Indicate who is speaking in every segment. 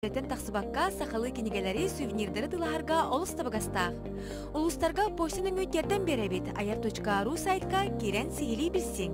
Speaker 1: Үлэтэн тахсыбакка сахалыы кинигэлэри, сувенирдары тылаһарга олус табыгастаах. Улуустарга почта нөҥүө тиэрдэн биэрэбит. Айар.ру сайтка киирэн сиһилии билсиҥ.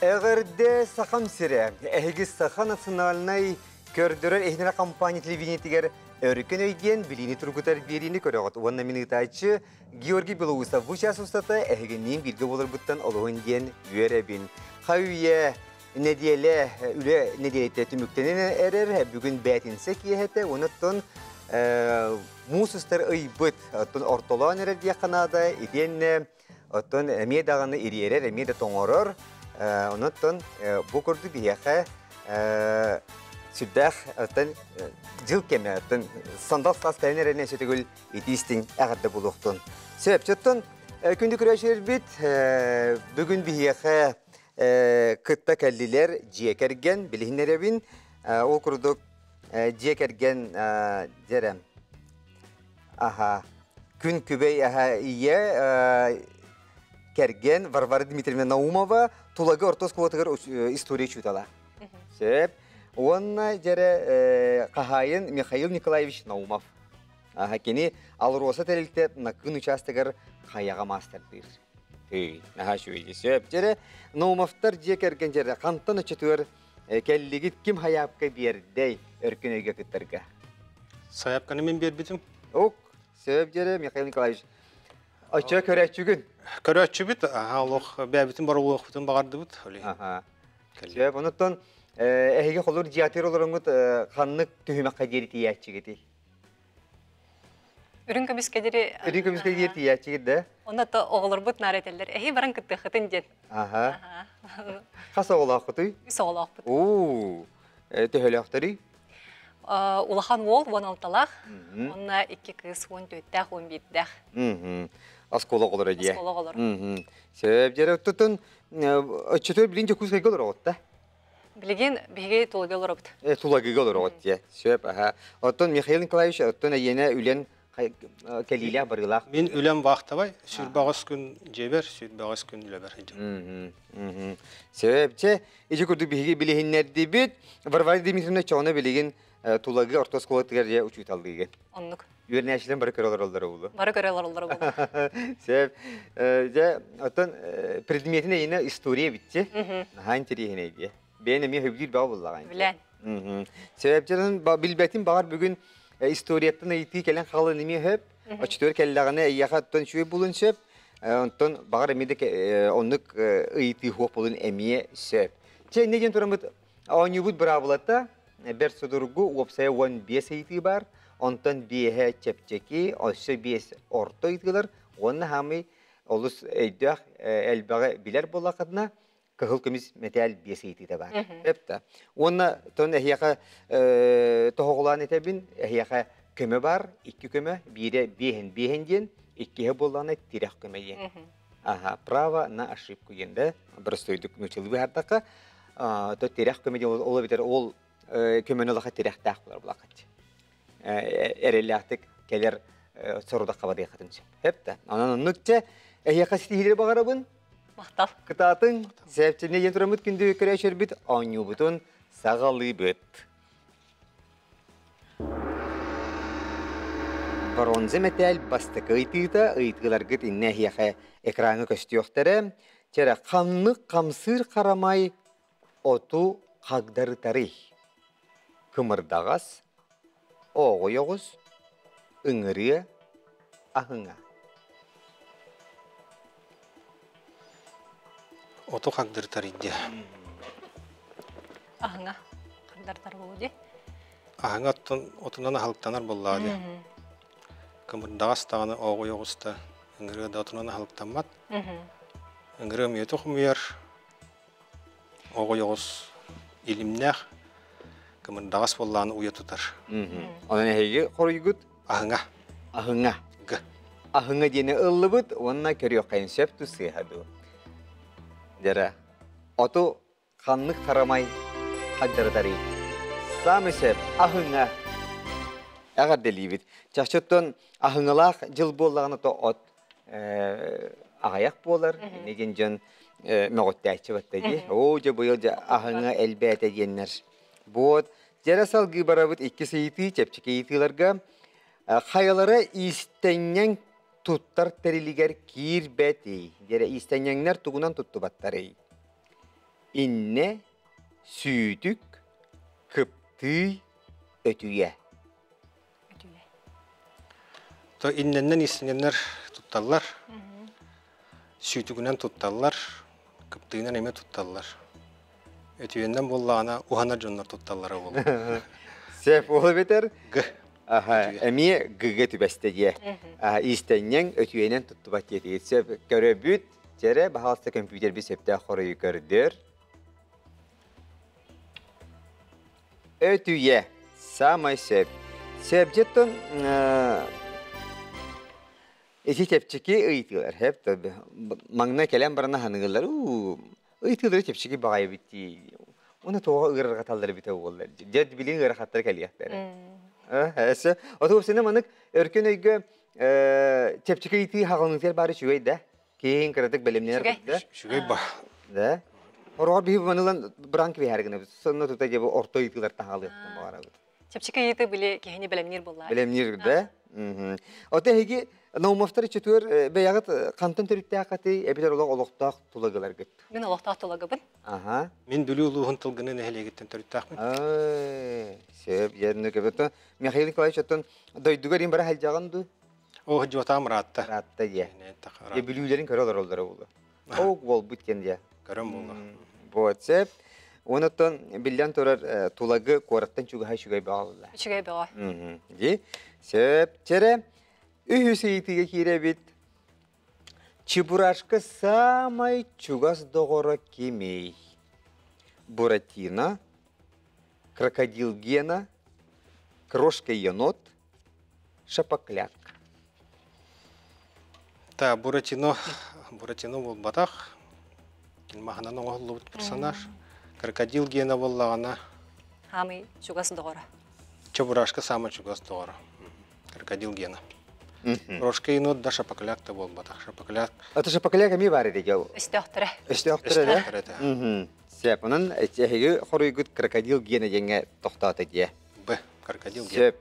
Speaker 2: Эҕэрдэ Сахам сирэ! Эһиги Саха национальнай көрдөрөр иһинэрэ компания телевидениетигэр өркөн өйдиэн билиини тургутар биэриини көрөҕүт уонна мин ыытааччы Георгий Белоусов бу чаас устата эһигинниин бииргэ буоларбыттан олуһун диэн үөрэбин. Хай-үйэ нэдиэлэ үлэ нэдиэлэтэ түмүктэнэн эрэр бүгүн бээтинсэ киэһэтэ онуттан муус устар ыйбыт оттон ортолоон эрэр диэххэ наада итиэннэ оттон эмиэ даҕаны ириэрэр эмиэ да тоҥорор онуттан бу курдук биһиэхэ сүрдээх оттон дьыл кэмэ оттон сандал саас кэлэн эрэринэн сөтөгүл итиистиҥ эҕэрдэ буолуохтун сөп оттон күндү көрөөччүлэрбит бүгүн биһиэхэ кытта кэллилэр дьиэ кэргэн билиһиннэрэбин ол курдук дьиэ кэргэн дьэрэ аха күн күбэй аха ийэ кэргэн Варвара Дмитриевна Наумова Тулагы орто оскуолатыгар история учуутала. Сөп. Уонна дьэрэ хаһаайын Михаил Николаевич Наумов. Аха кини Алроса тэрилтэ Накын учаастагар хайаҕа маастардыыр. Ый, наһаа үчүгэй сөп. Дьэрэ, Наумовтар дьиэ кэргэн дьэрэ хантан оччотугар кэллигит ким хайаапка биэрдэй өркөн өйгө кыттарга?
Speaker 3: Сайаапканы мин биэрбитим.
Speaker 2: Ок, сөп дьэрэ, Михаил Николаевич. Оччо көрөөччүгүн?
Speaker 3: Көрөөччүбүт, аха, олох бэйэбитин барылуохпутун баҕардыбыт.
Speaker 2: Аха. Сөп, онуттан эһиги холур дьиатыр олороҥҥут ханнык түһүмэххэ диэри тиийээччигитий?
Speaker 4: Үрүҥ көмүскэ диэри
Speaker 2: Үрүҥ көмүскэ диэри тиийээччигит да?
Speaker 4: Онно то оҕолорбут наар этэллэр. Эһи баран кыттыаххытын диэн.
Speaker 2: Аха. Хас оҕолооххутуй?
Speaker 4: Үс оҕолоохпут.
Speaker 2: Уу, төһөлөөхтөрүй?
Speaker 4: Улахан уол 16-лаах, онно икки кыыс 14-тээх, 11-дээх.
Speaker 2: Оскуола оҕолоро дии.
Speaker 4: Оскуола оҕолоро.
Speaker 2: Сөп, дьэ, оттотун оччотугар билин Дьокуускайга олороҕут да?
Speaker 4: Билигин биһиги Тулагы олоробут.
Speaker 2: Тулагыга олороҕут дии. Сөп, аха. Оттон Михаил Николаевич, оттон эйиэнэ үлэн кэлиилээх барыылаах.
Speaker 3: Мин үлэм вахтовай, сүүрбэҕис күн дьиэбэр, сүүрбэҕис күн үлэбэр сылдьабын.
Speaker 2: Сөп, чэ, ити курдук биһиги билиһиннэрдибит. Варвара Дмитриевна чоҕуна билигин Тулагы орто оскуолатыгар дьэ учууталлыыгын.
Speaker 4: Оннук.
Speaker 2: Үөрэнээччилэр бары көрө олороллоро буолуо.
Speaker 4: Бары көрө олороллоро буолуо.
Speaker 2: Сөп. Дьэ, оттон предметин эйиэнэ история эбитчи. Наһаа интэриэһинэй дии. Бэйэн эмиэ сөбүлүүр бөҕө буоллаҕа.
Speaker 4: Билэн.
Speaker 2: Сөп, дьэ, билбэтим баҕар бүгүн историяттан ыйытыы кэлэн хаалан эмиэ сөп. Оччотугар кэллэҕинэ эйиэхэ оттон үчүгэй буолуон сөп. Онтон баҕар эмиэ да оннук ыйытыы суох буолуон эмиэ сөп. Чэ, инньэ диэн тураммыт оонньуубут быраабылата бэрт судургу, уопсайа 15 ыйытыы баар. Онтон биэһэ чэпчэки, өссө биэс орто ыйытыылар уонна хаамый олус өйдөөх элбэҕи билэр буоллаххытына кыһыл көмүс мэтээл биэс ыйытыыта баар. Эпта. Уонна тон эһиэхэ тоһоҕолоон этэбин, эһиэхэ көмө бар, икки көмө, биирэ биэһин биэһин диэн, иккиһэ буоллаҕына тирэх көмө диэн. Аха, право на ошибку диэн да, простойдук нуучалыы быһаардахха, то тирэх көмө диэн ол эбэтэр ол көмөнү улаха тирэхтээх буолар булаххат. Эрэллээхтик кэлэр сорудахха барыаххытын сөп. Эпта. Онон оннук чэ, эһиэхэ ситиһиилэри баҕарабын.
Speaker 4: Махтал.
Speaker 2: Кытаатыҥ, сэпчинэ диэн тураммыт күндү көрөөчөрбүт оонньуубутун саҕалыыбыт. Бронза мэтээл бастакы ыйытыыта ыйытыыларгыт иннэ эһиэхэ экраҥҥа көстүөхтэрэ. Чэрэ, ханнык хамсыыр харамай оту хагдарытарый? Кымырдаҕас, ооҕуй оҕус, ыҥырыа, аһыҥа.
Speaker 3: Оту хагдыртар идде.
Speaker 4: Аһыҥа хагдартар буолуо дии.
Speaker 3: Аһыҥа оттон отунан аһылыктанар буоллаҕа дии. Кымырдаҕас даҕаны ооҕуй оҕус да ыҥырыа да отунан аһылыктаммат. Ыҥырыа мүөтү хомуйар, Оҕо оҕус илимнээх, кымырдаҕас буоллаҕына уйа тутар.
Speaker 2: Онон эһиги хоруйгут
Speaker 3: Аһыҥа.
Speaker 2: Аһыҥа.
Speaker 3: Г.
Speaker 2: Аһыҥа диэни ыллыбыт уонна көрүөххэйин сөп ту сыыһа дуу. Дьэрэ, оту ханнык харамай хагдарытарый? Саамай сөп аһыҥа. Эҕэрдэлиибит. Чахчыттан аһыҥалаах дьыл буоллаҕына то от аҕыйах буолар. Иннигин диэн дьон мөҕүттээччи батта дии. Оо, дьэ быйыл дьэ аһыҥа элбээтэ диэннэр. Буот, дьэрэ салгыы барабыт иккис ыйытыы чэпчэки ыйытыыларга. Хайалара иистэнньэҥ туттар тэрилигэр киирбэтий? Дьэрэ иистэнньэҥнэр тугунан туттубаттарый? Иннэ, сүүтүк, кыптыый, өтүйэ.
Speaker 4: Өтүйэ.
Speaker 3: То иннэннэн иистэнньэннэр тутталлар. Сүүтүгүнэн тутталлар, кыптыынан эмэ тутталлар. Өтүйэннэн буоллаҕына уһанар дьоннор тутталлара буолуо.
Speaker 2: Сөп ол эбэтэр
Speaker 3: Г.
Speaker 2: Аха, эмиэ гыга түбэстэ диэ. Иистэнньэҥ өтүйэнэн туттубат диэтигит. Сөп көрөбүт. Чэрэ, баһаалыста көмпүүтэрбит сөптөөх хоруйу көрдөр. Өтүйэ. Самай сөп. Сөпдьеттон ити чэпчэки ыйытыылар хэп маҥнай кэлэн баран аһаныгыллар уу ыйытыылары чэпчэки баҕайы эбит дии уонна тоҕо ыарырҕаталлар эбитэ буоллар дьэ билигин ыарахаттар кэлиэхтэрэ өссө оту манык өркөн өйгө чэпчэки ыйытыы хаҕылыытыгар баары үчүгэй да киһин кыратык бэлэмнэнэр да
Speaker 3: Үчүгэй ба.
Speaker 2: Да Ороҕор биһи манылан быраан кибиһэр гынабыт сонно тута дьэ бу орто ыйытыылар таһаалыахтан баҕарабыт.
Speaker 4: Чэпчэки ыйытыы били киһини бэлэмниир буоллаа.
Speaker 2: Бэлэмниир да. Ота эһиги Наумовтар иччитигэр бэйэҕит хантан төрүттээххитий эбэтэр олох олохтоох тулагыларгыт?
Speaker 4: Мин олохтоох тулагыбын.
Speaker 2: Аха.
Speaker 3: Мин Бүлүү улууһун Тылгыны нэһилиэгиттэн төрүттээхпин.
Speaker 2: Сөп, дьэ көбөтө. Михаил Николаевич оттон дойдугар им бара сылдьаҕын дуу?
Speaker 3: Оо, дьуотаам ыраатта.
Speaker 2: Ыраатта дьэ. Дьэ бүлүүлэрин көрө олороллоро буолуо. Ол буолбут диэн дьэ.
Speaker 3: Көрөн буолла.
Speaker 2: Вот сөп. Онуттан биллэн турар Тулагы куораттан чугаһа үчүгэй бөҕө буолла.
Speaker 4: Үчүгэй бөҕө.
Speaker 2: Дии. Сөп. Чэрэ үһүс ыйытыыга киирэбит. Чебурашка саамай чугас доҕоро кимий? Буратино, крокодил Гена, крошка енот, Шапокляк.
Speaker 3: Та Буратино, Буратино буолбатах. Маһынан оҥоһуллубут персонаж. Крокодил Гена буоллаҕына.
Speaker 4: Хаамый чугас доҕоро.
Speaker 3: Чебурашка самый чугас доҕоро. Крокодил Гена. Крошка енот да Шапокляк да буолбатах. Шапокляк.
Speaker 2: Это Шапокляк эмиэ баар этэ.
Speaker 4: Өстөөхтөрө.
Speaker 2: Өстөөхтөрө да. Сөп. Онон эһиги хоруйгут крокодил Гена диэҥҥэ тохтоото дии.
Speaker 3: Б. Крокодил Гена.
Speaker 2: Сөп.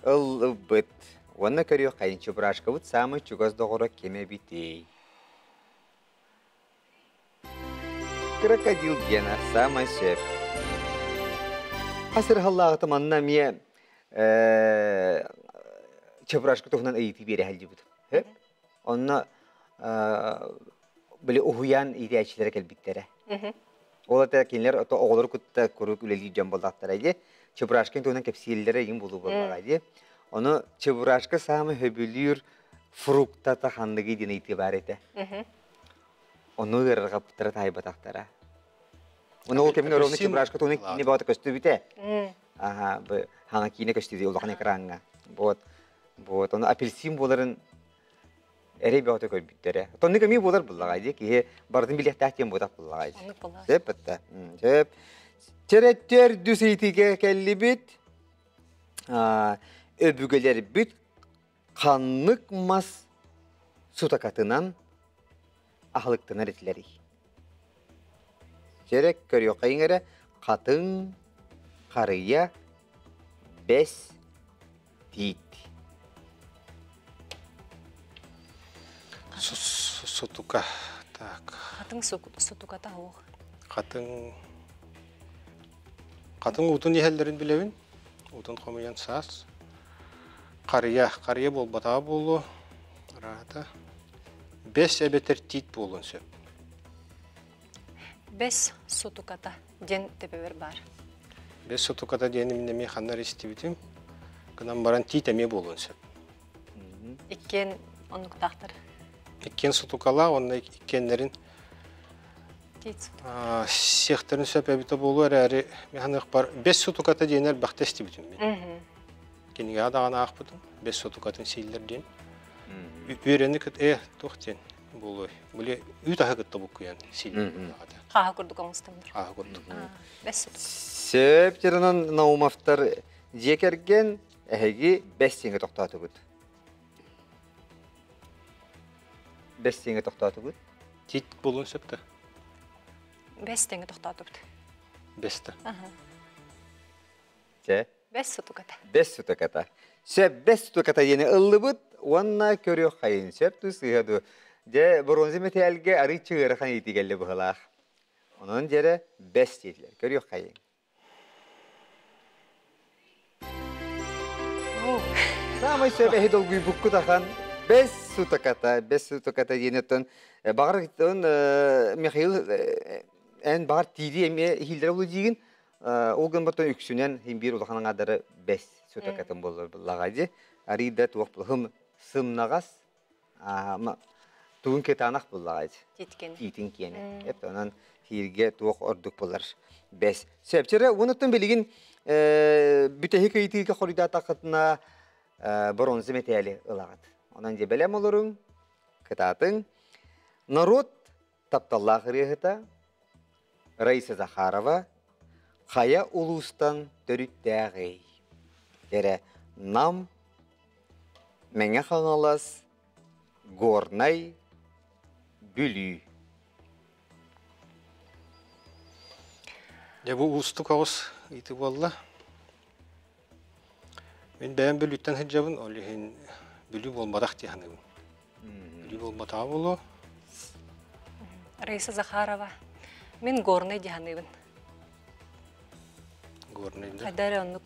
Speaker 2: Ыллыбыт. Уонна көрүөххэйин Чебурашкабыт саамай чугас доҕоро ким эбитий? Крокодил Гена саамай сөп. Хас ырыһаллааҕыта манна эмиэ Чебурашка туһунан ыйытыы биэрэ сылдьыбыт. Онно били уһуйаан иитээччилэрэ кэлбиттэрэ. Ол это кинилэр оҕолору кытта куруук үлэлиир дьон буоллахтара дии. Чебурашкин туһунан кэпсииллэрэ игин булуу буоллаҕа дии. Ону Чебурашка саамай сөбүлүүр фруктата ханныгый диэн ыйытыы баар этэ. Ону ыарырҕаппыттара таайбатахтара. Ону ол кэмҥэ ровно Чебурашка туһунан киинэ бөҕөтө көстүбүтэ. Аха, бу хаҥа киинэ көстүбүтэ улахан экраҥҥа. Вот. Вот, ону апельсин буоларын эрэй бөҕөтө көрбүттэрэ. Тоннук эмиэ буолар буллаҕай дии, киһи барытын билиэхтээх диэн буотах буллаҕай.
Speaker 4: Оннук буоллаҕай.
Speaker 2: Сөп атта. Сөп. Чэрэттэр дүс ыйытыыга кэллибит. Өбүгэлэрбит ханнык мас сутакатынан аһылыктанар этилэрий? Чэрэ көрүөххэйиҥ эрэ хатыҥ, харыйа, бэс, тиит.
Speaker 3: Сутука. Так.
Speaker 4: Хатыҥ сутуката суох.
Speaker 3: Хатыҥ Хатыҥ уутун иһэллэрин билэбин. Уутун хомуйан саас. Харыйа. Харыйа буолбатаҕа буолуо. Араата. Бэс эбэтэр тиит буолуон сөп.
Speaker 4: Бэс сутуката диэн төбөбөр баар.
Speaker 3: Бэс сутуката диэн эмиэ ханна эрэ истибитим. Гынан баран тиит эмиэ буолуон сөп.
Speaker 4: Иккиэн оннуктаахтар.
Speaker 3: Иккиэн сутукалаах уонна иккиэннэрин сиэхтэрин сөп эбитэ буолуо эрээри мин саныахпар бэс сутуката диэн элбэхтэ истибитим мин. Кинигэҕэ даҕаны аахпытым. Бэс сутукатын сииллэр диэн. Үөрэни кыт туох диэн буолуой. Били үүт аһы кытта буккуйан сииллэр буоллаҕа.
Speaker 4: Хааһы курдук оҥостоннор.
Speaker 3: Хааһы курдук.
Speaker 4: Бэс сутук.
Speaker 2: Сөп дьаранан Наумовтар дьиэ кэргэн эһиги бэс сиҥэ тохтоотугут. Бэс сиҥэ тохтоотугут.
Speaker 3: Тит буолуон сөп да.
Speaker 4: Бэс тэҥэ тохтоотубут.
Speaker 3: Бэс да.
Speaker 2: Чэ.
Speaker 4: Бэс сутуката.
Speaker 2: Бэс сутуката. Сөп бэс сутуката диэни ыллыбыт уонна көрүөх хайын сөп туу сыыһа дуу. Дьэ бронза мэтээлгэ арыыччы ыарахан иитии кэллэ быһылаах. Онон дьэрэ бэс диэтилэр. Көрүөх хайын. Саамай сөп эһи долгуйбуккут ахан бэс сутуката, бэс сутуката диэн оттон баҕар Михаил эн баҕар тиири эмиэ иһиллэрэ буолуо диигин. Ол гынан баран үксүнэн иһин биир улахан аҥаардара бэс сутукатын буоллар буллаҕа дии. Арыйда туох хым сымнаҕас тугун кытаанах буллаҕа дии.
Speaker 4: Тииткин.
Speaker 2: Тиитин киэнэ. Эп онон хииргэ туох ордук булар бэс. Сөпчөрө уонуттан билигин бүтэһик ыйытыыга хоруйдаатаххытына бронза мэтээли ылаҕыт. Онон дьэ бэлэм олоруҥ, кытаатыҥ. Норуот тапталлаах ырыаһыта Раиса Захарова хайа улуустан төрүттээҕий? Эрэ Нам, Мэҥэ Хаҥалас, Горнай, Бүлүү.
Speaker 3: Дьэ бу уустук оҕус ыйытыы буолла. Мин бэйэм Бүлүүттэн сылдьабын, ол иһин Бүлүү буолбатах дии саныыбын. Бүлүү буолбатаҕа буолуо.
Speaker 4: Раиса Захарова. Мин Горнай дии саныыбын.
Speaker 3: Горнай да.
Speaker 4: Хайда эрэ оннук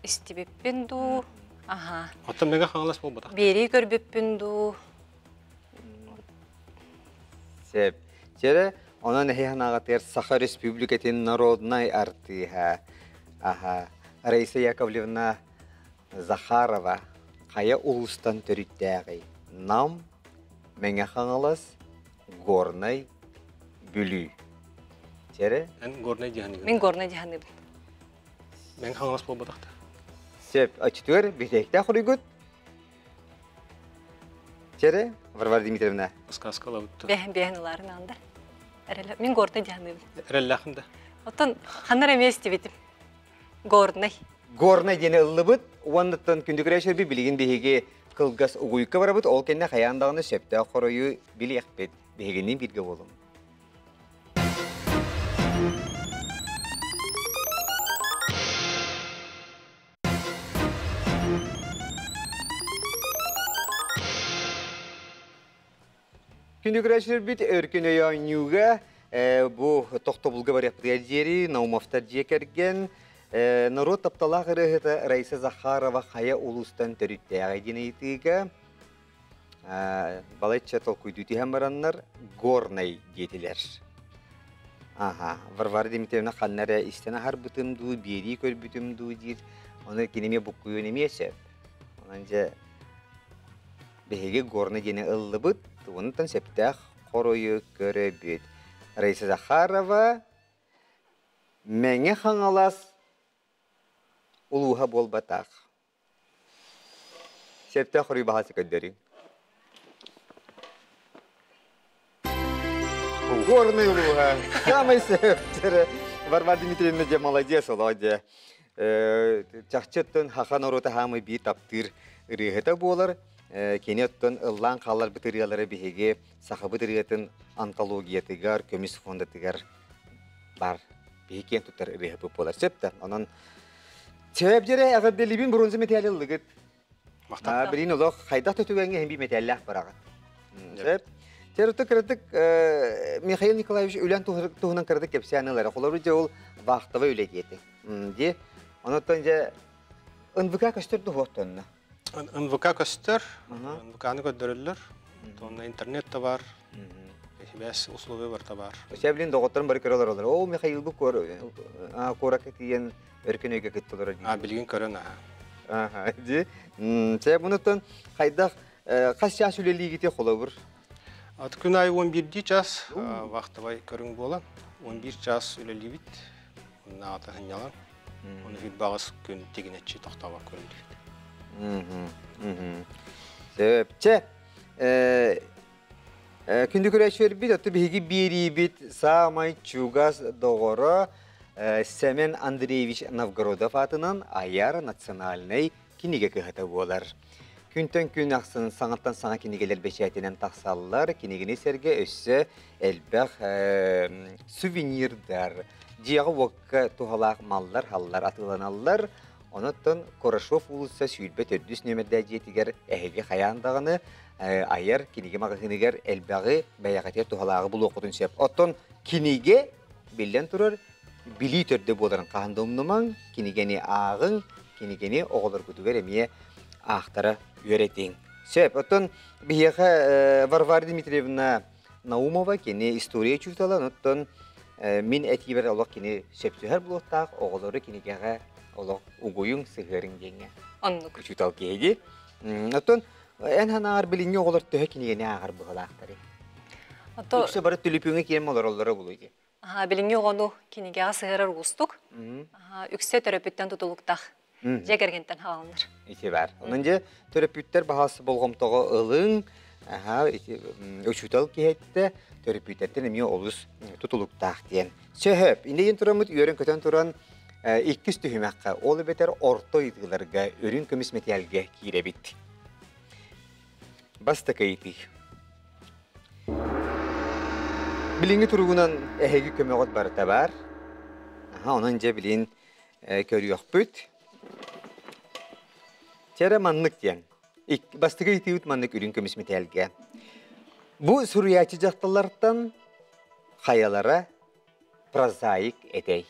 Speaker 4: истибиппин дуу. Аха.
Speaker 3: Оттон Мэҥэ Хаҥалас буолбатах.
Speaker 4: Биэрии көрбүппүн дуу.
Speaker 2: Сөп. Чэрэ, онон эһи санааҕытыгар Саха Республикатын народнай артыыһа аха, Раиса Яковлевна Захарова хайа улуустан төрүттээҕий? Нам, Мэҥэ Хаҥалас, Горнай, Бүлүү. Чэрэ?
Speaker 3: Эн Горнай дии саныыгын.
Speaker 4: Мин Горнай дии саныыбын.
Speaker 3: Мэҥэ Хаҥалас буолбатах да.
Speaker 2: Сөп. Оччотугар бүтэһиктээх хоруйгут? Чэрэ, Варвара Дмитриевна.
Speaker 3: Сказкалабыт.
Speaker 4: Бэһэн бэһэн ылаарын аандар. Эрэлэ мин Горнай дии саныыбын.
Speaker 3: Эрэллээхин да.
Speaker 4: Оттон ханна эрэ эмиэ истибитим. Горнай.
Speaker 2: Горнай диэни ыллыбыт. Уоннаттан күндү көрөөччүлэрбит билигин биһиги кылгас угуйка барабыт. Ол кэннэ хайаан даҕаны сөптөөх хоройу билиэхпит. Биһигинниин бииргэ буолуҥ. Күндү көрөөччүлэрбит Өркөн өй оонньууга бу тохтобулга барыахпытыгар диэри Наумовтар дьиэ кэргэн норуот тапталаах ырыаһыта Раиса Захарова хайа улуустан төрүттээҕий диэн ыйытыыга балайча толкуйдуу түһэн бараннар Горнай диэтилэр. Аха, Варвара Дмитриевна ханна эрэ истэн аһарбытым дуу, биэрии көрбүтүм дуу диир. Ону кини эмиэ буккуйуон эмиэ сөп. Онон дьэ биһиги Горнай диэни ыллыбыт, онтон сөптөөх хоруйу көрөбүт. Раиса Захарова Мэҥэ Хаҥалас улууһа буолбатах. Сөптөөх хоруй баһаасы көрдөрүҥ. Горный улууһа. Самый сөптөрө. Варвара Дмитриевна дьэ молодец олоо дьэ. Чахчы оттон хаха норуота хаамый биир таптыыр ырыаһыта буолар. Кини оттон ыллаан хаалларбыт ырыалары биһиги сахабыт ырыатын антологиятыгар, көмүс фондатыгар бар. Биһи киэн туттар ырыаһыппыт буолар. Сөп да. Онон Сөп дьэрэ эҕэрдэлиибин бронза металл ыллыгыт.
Speaker 3: Махтал.
Speaker 2: Билин олох хайдах да түгэҥҥэ иһин биир мэтээллээх бараҕыт. Сөп. Теруту кыратык Михаил Николаевич үлэн туһунан кыратык кэпсээн ылара. Холобур дьэ ол вахтовай үлэ диэтэ. Ди. Онуттан дьэ НВК көстөр дуһуохтонно.
Speaker 3: НВК көстөр, НВК-ны көрдөрөллөр. Онно интернет да бар, сибээс условия барыта бар.
Speaker 2: Сэ билин доҕотторум бары көрө олороллор. Оо, Михаил бу куоракка тиийэн өркөн өйгө кытта олорор
Speaker 3: дии. А, билигин көрөн аха.
Speaker 2: Аха, ди. Сэ бунуттан хайдах хас час үлэлиигити холобур?
Speaker 3: Ат күн айы 11 час вахтовай көрүҥ буолан 11 час үлэлиибит. Оннаата сынньалаҥ. Оны баҕас күн тигинэччи тохтообокко үлэлиибит.
Speaker 2: Сөп. Чэ, күндү көрөөччүлэрбит, отто биһиги биэриибит саамай чугас доҕоро Сэмэн Андреевич Новгородов аатынан Айар национальнай кинигэ кыһата буолар. Күнтэн күн ахсын саҥаттан саҥа кинигэлэр бэчээтинэн тахсаллар. Кинигини сэргэ өссө элбэх сувенирдар, дьиэҕэ-уокка туһалаах маллар-халлар атыыланаллар. Онон Курашов уулусса 24 нүөмэрдээх дьиэтигэр эһиги хайаан даҕаны айар кинигэ маҕаһыыныгар элбэҕи бэйэҕитигэр туһалааҕы булуоххутун сөп. Оттон кинигэ, биллэн турар, билии төрдө буоларын хаһан да умнумаҥ, кинигэни ааҕыҥ, кинигэни оҕолоргутугар эмиэ аахтара үөрэтиҥ. Сөп. Оттон биһиэхэ Варвара Дмитриевна Наумова кини история учуутала, оттон мин этиибэр олох кини сөпсөһөр буолуохтаах, оҕолору кинигэҕэ олох угуйуҥ, сыһыарыҥ диэҥҥэ.
Speaker 4: Оннук.
Speaker 2: Учуутал киһиги. Оттон эн санааҕар билиҥҥи оҕолор төһө кинигэни ааҕар быһыылаахтарый? Үксэ бары түлүпүөҥҥэ киирэн олороллоро буолуо дии.
Speaker 4: Билиҥҥи оҕону кинигэҕэ сыһыарар уустук. Үксэ төрөппүттэн тутулуктаах. Дьиэ кэргэнтэн хааланар.
Speaker 2: Ити бар. Онон дьэ төрөппүттэр баһаас болҕомтоҕо ылыҥ. Аха, ити учуутал киһиэттэ төрөппүттэртэн эмиэ олус тутулуктаах диэн. Сөһөп. Иннигин тураммыт үөрэн-көтөн туран иккис түһүмэххэ, ол эбэтэр орто ыйытыыларга үрүҥ көмүс мэтээлгэ киирэбит. Бастакы ыйытыы. Билиҥҥи туругунан эһиги көмөҕүт барыта баар. Аха, онон дьэ билин көрүөхпүт. Чэрэ маннык диэн. Бастакы ыйытыыбыт маннык үрүҥ көмүс мэтээлгэ. Бу суруйааччы дьахталлартан хайалара прозаик этэй?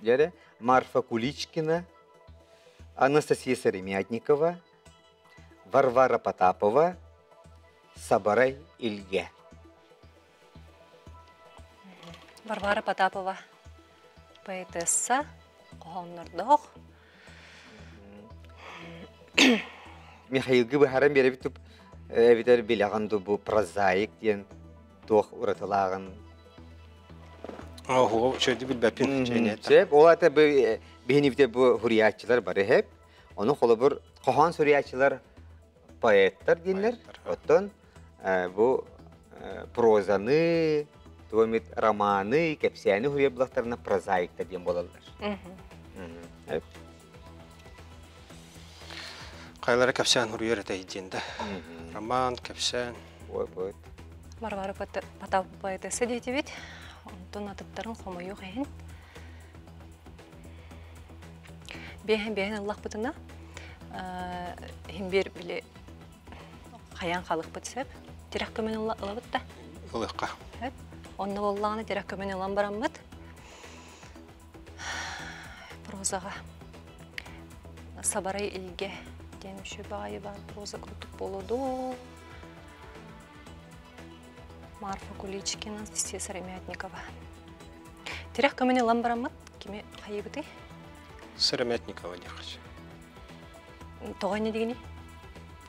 Speaker 2: Дьэрэ Марфа Куличкина, Анастасия Сыромятникова, Варвара Потапова, Сабарай Илгэ.
Speaker 4: Варвара Потапова поэтесса, хоһооннордоох.
Speaker 2: Михаилгы быһааран биэрэбит туп эбитэр билэҕин ду бу прозаик диэн туох уратылааҕын.
Speaker 3: Оһуо чөйдү билбэппин.
Speaker 2: Сөп, ол ата биһинибите бу хуруйааччылар бары хеп. Ону холобур хоһоон суруйааччылар поэттар дииллэр. Оттон бу прозаны, туомит романы, кэпсээни суруйар булахтарына прозаиктар диэн буолаллар.
Speaker 3: Хайлара кэпсээн суруйар этэй диэн да. Роман, кэпсээн.
Speaker 2: Ой, поэт.
Speaker 4: Варвара Потапова поэтесса диэтибит. Онтон атыттарын хомойуох иһин. Биэһэн-биэһэн ыллахпытына, иһин биир били хайаан халыхпыт сөп. Тирэх көмөн ылабыт да.
Speaker 3: Ылыахха.
Speaker 4: Онно буоллаҕына тирэх көмөн ылан бараммыт прозаҕа Сабарай Илгэ диэн үчүгэй баҕайы баар проза курдук буолуо дуу. Марфа Куличкина, Анастасия Сыромятникова. Тирэх көмөнү ылан бараммыт кими хайыбытый?
Speaker 3: Сыромятникова диэххэ.
Speaker 4: Тоҕо инньэ дигини?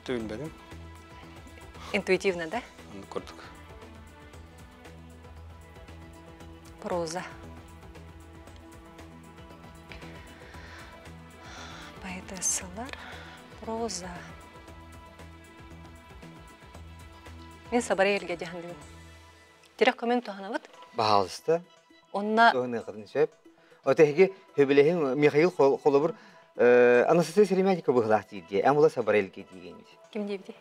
Speaker 3: Түбүлбэтим.
Speaker 4: Интуитивно, да?
Speaker 3: Оннук курдук.
Speaker 4: Проза. Поэтессалар. Проза. Мин сабарай элгэ дьаһандыбын. Тирэх көмөн туһанабыт.
Speaker 2: Баһаалыста.
Speaker 4: Онна
Speaker 2: туһаныаххытын сөп. Отеһиги хөбүлэһин Михаил холобур Анастасия Серемятникова быһылаах диир Эн була Сабарельге диигин.
Speaker 4: Ким диэбити?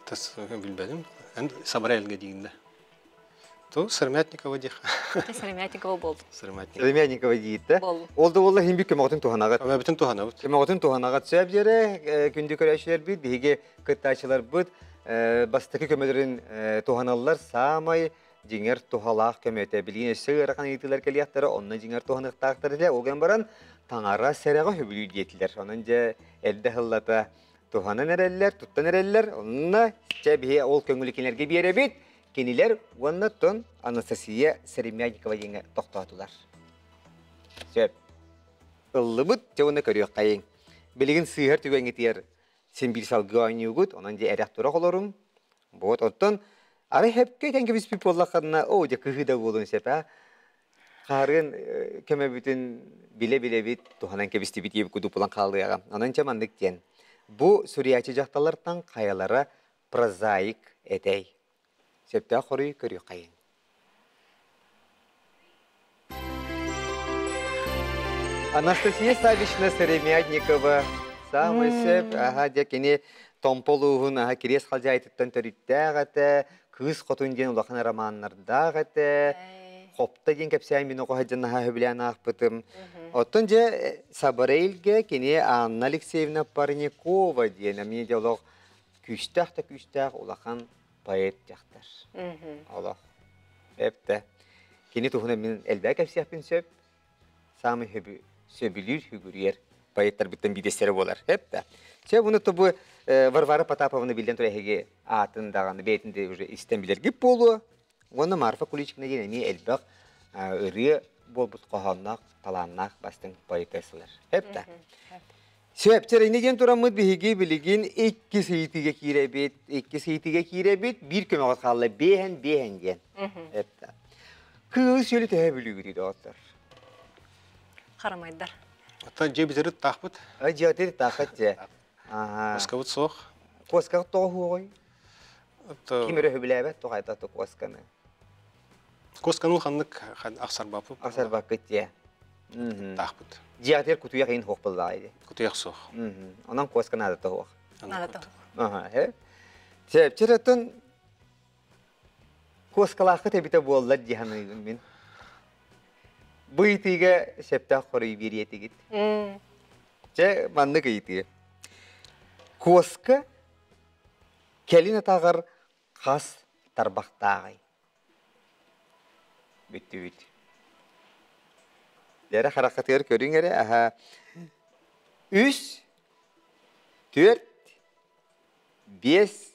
Speaker 3: Тас билбэтим. Эн Сабарельге диигин да. Ту Сыромятникова диэх.
Speaker 4: Сыромятникова болду.
Speaker 3: Сыромятникова.
Speaker 2: Сыромятникова диир да.
Speaker 4: Болду.
Speaker 2: Ол да буолла хин бик көмөҕүтүн туһанаҕыт.
Speaker 3: Көмөбүтүн туһанабыт.
Speaker 2: Көмөҕүтүн туһанаҕыт. Сөп дьэрэ күндү көрөөччүлэрбит, биһиги кыттааччыларбыт бастакы көмөлөрүн туһаналлар саамай дьиҥэр туһалаах көмөтө. Билигин өссө ыарахан ыйытыылар кэлиэхтэрэ, онно дьиҥэр туһаныахтаахтар этэ. Ол гынан баран таҥара сэрэҕэ сөбүлүүр диэтилэр. Онон дьэ эрдэ сыллата туһанан эрэллэр, туттан эрэллэр. Онно чэ биһи ол көҥүлү кинилэргэ биэрэбит. Кинилэр уонна тон Анастасия Сыромятникова диэҥҥэ тохтоотулар. Сөп. Ыллыбыт, дьэ уонна көрүөххэйиҥ. Билигин сыыһар түгэҥҥитигэр син биир салгыы оонньуугут, онон дьэ эрэх турах олоруҥ. Вот оттон арай хэпкэ этэн кэбиспит буоллаххына, оо дьэ кыһыы да буолуон сөп аа. Хаарыан көмөбүтүн билэ-билэбит туһанан кэбистибит диэбит курдук булан хаалыаҕа. Онон чэ маннык диэн. Бу суруйааччы дьахталлартан хайалара прозаик этэй? Сөптөөх хоруй көрүөххэйин. Анастасия Саввична Сыромятникова саамай сөп, аха дьэ кини Томпо улууһун аха Кириэс Халдьаайытыттан төрүттээх этэ, Кыыс Хотун диэн улахан романнардаах этэ, Хопто диэн кэпсээн мин оҕо сылдьан наһаа сөбүлээн аахпытым. Оттон дьэ Сабарейльгэ кини Анна Алексеевна Парникова диэн эмиэ дьэ олох күүстээх да күүстээх улахан поэт дьахтар. Олох. Эптэ. Кини туһунан мин элбэх кэпсиэхпин сөп. Саамай сөбүлүүр, хүгүрүйэр поэттарбыттан биирдэстэрэ буолар. Эптэ. Чэ, буну тобу Варвара Потаповна билден тура эһиги аатын даҕаны бэйэтин де уже истэн билэргит буолуо. Уонна Марфа Куличкина диэн эмиэ элбэх ырыа буолбут хоһоонноох, талааннаах бастыҥ поэтессалар. Эптэ. Сөп, чэрини диэн тураммыт биһиги билигин иккис ыйытыыга киирэбит, иккис ыйытыыга киирэбит, биир көмөҕө хаалла биэһэн биэһэн диэн. Эптэ. Кыылы сүөлү төһө бүлүүгүтүй доҕоттор?
Speaker 4: Харамайдар.
Speaker 3: Оттон дьиэ бүтэрит таахпыт.
Speaker 2: Ай дьиэ бүтэрит тааххат дьэ. Аха.
Speaker 3: Куоскабыт суох.
Speaker 2: Куоскаҕыт тоҕо суоҕуй? Ким өрө сөбүлээбэт тоҕо айта куосканы?
Speaker 3: Куосканы ханнык ахсарбаппыт.
Speaker 2: Ахсарбаккыт дьэ.
Speaker 3: Таахпыт.
Speaker 2: Дьиэҕитигэр кутуйах иһин суох буоллаҕа ди.
Speaker 3: Кутуйах суох.
Speaker 2: Онон куоска наадата суох.
Speaker 4: Наадата суох.
Speaker 2: Аха. Чэпчэр куоскалааххыт эбитэ буоллар дии саныыбын мин. Бу ыйытыыга сөптөөх хоруй биэриэ этигит. Чэ, маннык ыйытыы. Куоска кэлин атаҕар хас тарбахтааҕый? Бүттүбүт. Дьэрэ хараххытыгар көрүҥ эрэ, аһа. Үс, түөрт, биэс,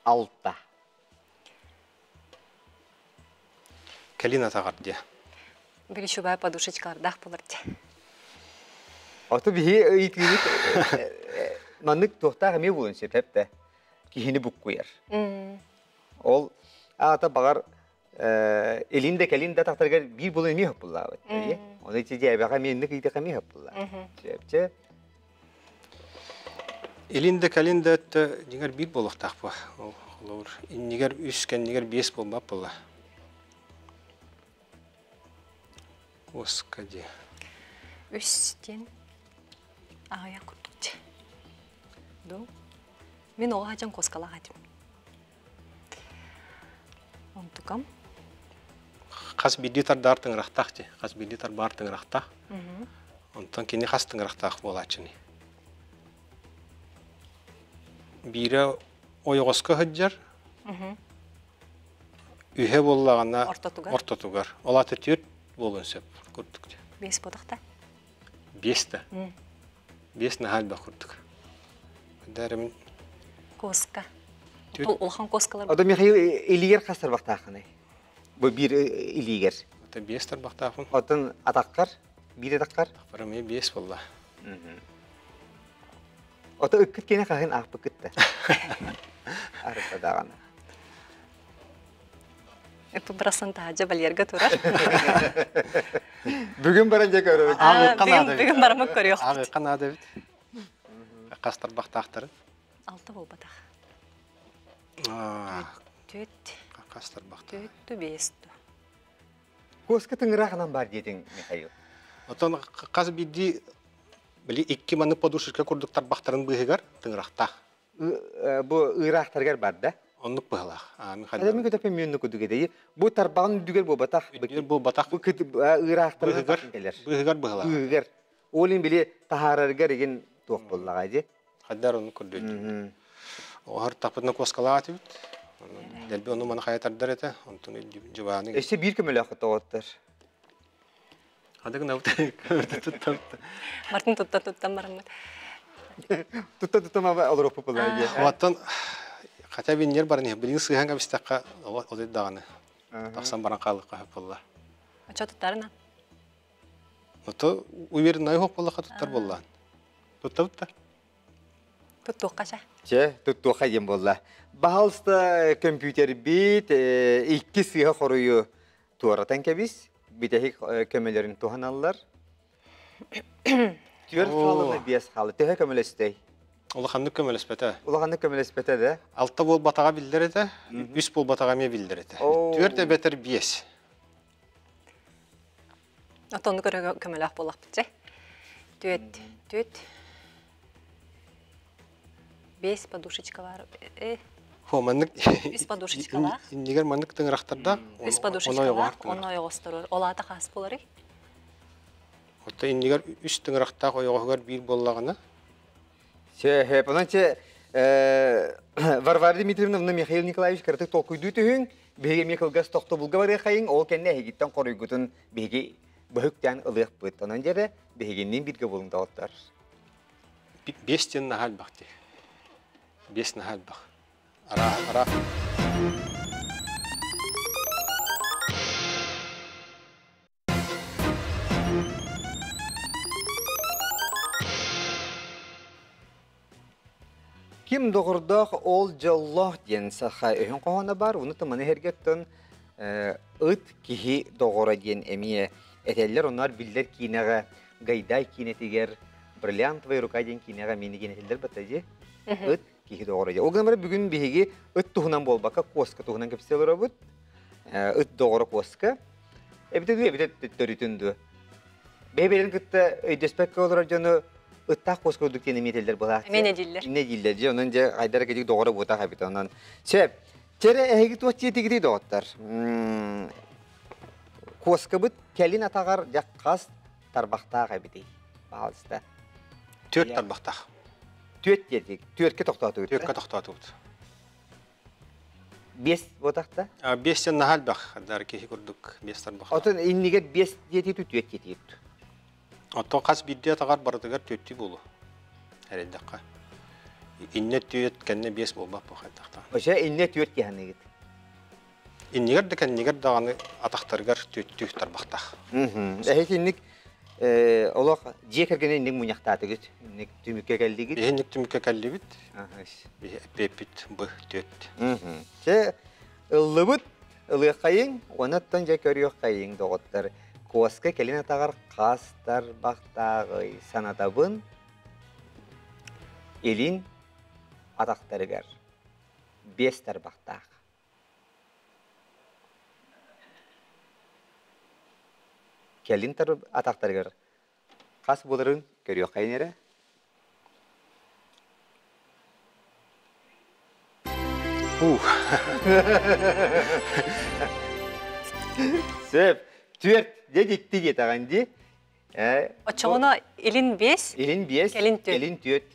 Speaker 2: алта.
Speaker 3: Кэлин атаҕар диэ.
Speaker 4: Били чубай подушечкалардаах буолар дии.
Speaker 2: Ото биһи ыйытыыбыт маннык туохтаах эмиэ буолуон сөп эптэ. Киһини буккуйар. Ол аата баҕар илин да кэлин да тахтарыгар биир буолан эмиэ хаппыллаабыт. Оны ити дьээбэҕэ эмиэ инник ыйытык эмиэ хаппыллаа. Чэпчэ.
Speaker 3: Илин да кэлин да өттө дьиҥэр биир буолуохтаах буо. Ол холобур иннигэр үс кэннигэр биэс буолбат буолла. Куоска дии.
Speaker 4: Үс диэн аҕыйах курдук дии. Ду. Мин оҕо сылдьан куоскалаах этим. Онтукам.
Speaker 3: Хас биирдии тардаар тыҥырахтаах дии. Хас биирдии тарбаар тыҥырахтаах. Онтон кини хас тыҥырахтаах буолааччыный? Биирэ ойоҕоско сылдьар, үһэ буоллаҕына
Speaker 4: ортотугар.
Speaker 3: Ортотугар. Ол аата түөрт буолуон сөп курдук.
Speaker 4: Биэс буолуохта.
Speaker 3: Биэс да. Биэс наһаа элбэх курдук. Дәрімин
Speaker 4: Коска. Улахан коскалар.
Speaker 2: Ото Михаил илигер хас тарбахтааххыный? Бу биир илиигэр.
Speaker 3: Ото биэс тарбахтаахпын.
Speaker 2: Оттон атаххар? Биир атаххар?
Speaker 3: Атахпар эмиэ биэс буолла.
Speaker 2: Ото ыккыт киэнэ хаһын аахпыккыт да. Арыта даҕаны.
Speaker 4: Эппи барасан таһаадьа балиерга турар.
Speaker 2: Бүгүн баран дьэ көрөбүт.
Speaker 4: Бүгүн барамык көрүөх.
Speaker 3: Ааҕыахха наада эбит. Хас тарбахтаахтарын?
Speaker 4: Алта буолбатах. Түөт.
Speaker 3: Хас тарбахтаах?
Speaker 4: Түөт бес.
Speaker 2: Куоска тыҥыраахынан бар диэтиҥ, Михаил.
Speaker 3: Оттон хас биирдии били икки маннык подушечка курдук тарбахтарын быыһыгар тыҥырахтаах.
Speaker 2: Бу ыыраахтарыгар бар да?
Speaker 3: Оннук быһылаах.
Speaker 2: Мин көтөппүн мүннү кудук эдейи. Бу тарбаҕын үрдүгэр буолбатах.
Speaker 3: Үрдүгэр буолбатах.
Speaker 2: Бу ыыраахтарыгар кэлэр.
Speaker 3: Быыһыгар быһылаах.
Speaker 2: Быыһыгар. Ол иһин били таһаарарыгар игин туох буоллаҕа дии.
Speaker 3: Хайдар ону көрдөйдүм. Оһор тапытына куоскалаах этибит. Дэлби ону маны хайа тардар этэ. Онтон дьыбааны.
Speaker 2: Өссө биир көмөлөөх тоҕоттор.
Speaker 3: Хадык набыт туттан.
Speaker 4: Мартын туттан туттан бараммыт.
Speaker 2: Тутта туттан олороппут буолла дии.
Speaker 3: Оттон хотя биннер баран билин сыһан кабистакка ол даҕаны. Тахсан баран хаалыкка хөп буолла.
Speaker 4: Очо туттарына.
Speaker 3: Ото уверенный хоп буолла туттар буолла. Туттабыт да.
Speaker 4: Туттуохха чэ.
Speaker 2: Чэ, туттуохха диэн буолла. Баһалыста компьютербит икки сыыһа хоруйу туоратан кэбис, бүтэһик көмөлөрүн туһаналлар. Түөрт хаалыны биэс хаалы. Төһө көмөлөстөй?
Speaker 3: Улаханнык көмөлөспөтө.
Speaker 2: Улаханнык көмөлөспөтө да?
Speaker 3: Алта буолбатаҕа биллэр этэ, үс буолбатаҕа эмиэ биллэр этэ. Түөрт эбэтэр биэс.
Speaker 4: Отонну көрө көмөлөөх буоллахпыт дьэ. Түөт, түөт. Бес подушечка бар.
Speaker 3: Хо маннык
Speaker 4: Үс подушечкалаах.
Speaker 3: Иннигэр маннык тыҥырахтарда.
Speaker 4: Үс подушечкалаах, онно ойоҕосторор. Ол аата хаас буоларый?
Speaker 3: Оттон иннигэр үс тыҥырахтаах ойоҕоһугар биир буоллаҕына.
Speaker 2: Сөп, онон че Варвара Дмитриевна уонна Михаил Николаевич кыратык толкуйдуу түһүҥ, биһиги эмиэ кылгас тохтобулга барыахайыҥ, ол кэннэ эһигиттэн хоруйгутун биһиги быһыктаан ылыахпыт. Онон дьэрэ биһигинниин бииргэ буолуҥ доҕоттор.
Speaker 3: Биэс диэн наһаа элбэх дии. Биэс наһаа элбэх. Ара, ара.
Speaker 2: Ким доҕордоох ол дьоллоох диэн саха өһүн хоһооно бар, уну тыманы эргэттэн ыт киһи доҕоро диэн эмиэ этэллэр. Онноор биллэр киинэҕэ Гайдай киинэтигэр Бриллиантовая рука диэн киинэҕэ мини диэн этэллэр батта дии. Ыт киһи доҕоро диэн. Ол гынан баран бүгүн биһиги ыт туһунан буолбакка куоска туһунан кэпсии олоробут. Ыт доҕоро куоска. Эбитэ дуу, эбитэ төттөрүтүн дуу. Бэйэ-бэйэлэрин кытта өйдөспөккө олорор дьону ыттаах куоска курдук диэн эмиэ этэллэр былаах.
Speaker 4: Эмиэ дииллэр.
Speaker 2: Эмиэ дииллэр. Дьэ, онон дьэ хайдара кэдик доҕоро буотах эбит. Онон сөп. Чэрэ эһиги туох диэтигитий доҕоттор? Куоскабыт кэлин атаҕар дьэ хас тарбахтаах эбитий? Пожалуйста.
Speaker 3: Түөрт тарбахтаах.
Speaker 2: Түөрт диэтик. Түөркэ тохтоотубут.
Speaker 3: Түөркэ тохтоотубут.
Speaker 2: Биэс буотахта?
Speaker 3: Биэс диэн наһаа элбэх, дар киһи курдук биэс тарбах.
Speaker 2: Отон иннигэр биэс диэтииту түөрт диэтиит.
Speaker 3: Оттон хас биирдии атаҕар барытыгар түөртүү буолуо. Эрэйдэххэ. Иннэ түөрт, кэннэ биэс буолбат бу хайдахтаан.
Speaker 2: Оша иннэ түөрт диһаныгыт.
Speaker 3: Иннигэр да кэннигэр даҕаны атахтарыгар түөртүү тарбахтаах.
Speaker 2: Эһи инник олох дьиэ кэргэнэ инник мунньахтаатыгыт, инник түмүккэ кэллигит.
Speaker 3: Биһи түмүккэ кэллибит. Эппиэппит б түөрт.
Speaker 2: Чэ, ыллыбыт, ылыаххайыҥ, онуттан дьэ көрүөххэйиҥ, доҕоттор. Куоска кэлин атаҕар хас тарбахтааҕый санатабын, илин атахтарыгар биэс тарбахтаах. Кэлин атахтарыгар хас буоларын көрүөххэйин эрэ. Сөп. Түөрт. Дьэ дьикти диэтэҕин дии.
Speaker 4: Оччоҕуна илин биэс,
Speaker 2: Илин биэс,
Speaker 4: кэлин түөрт.
Speaker 2: Кэлин түөрт.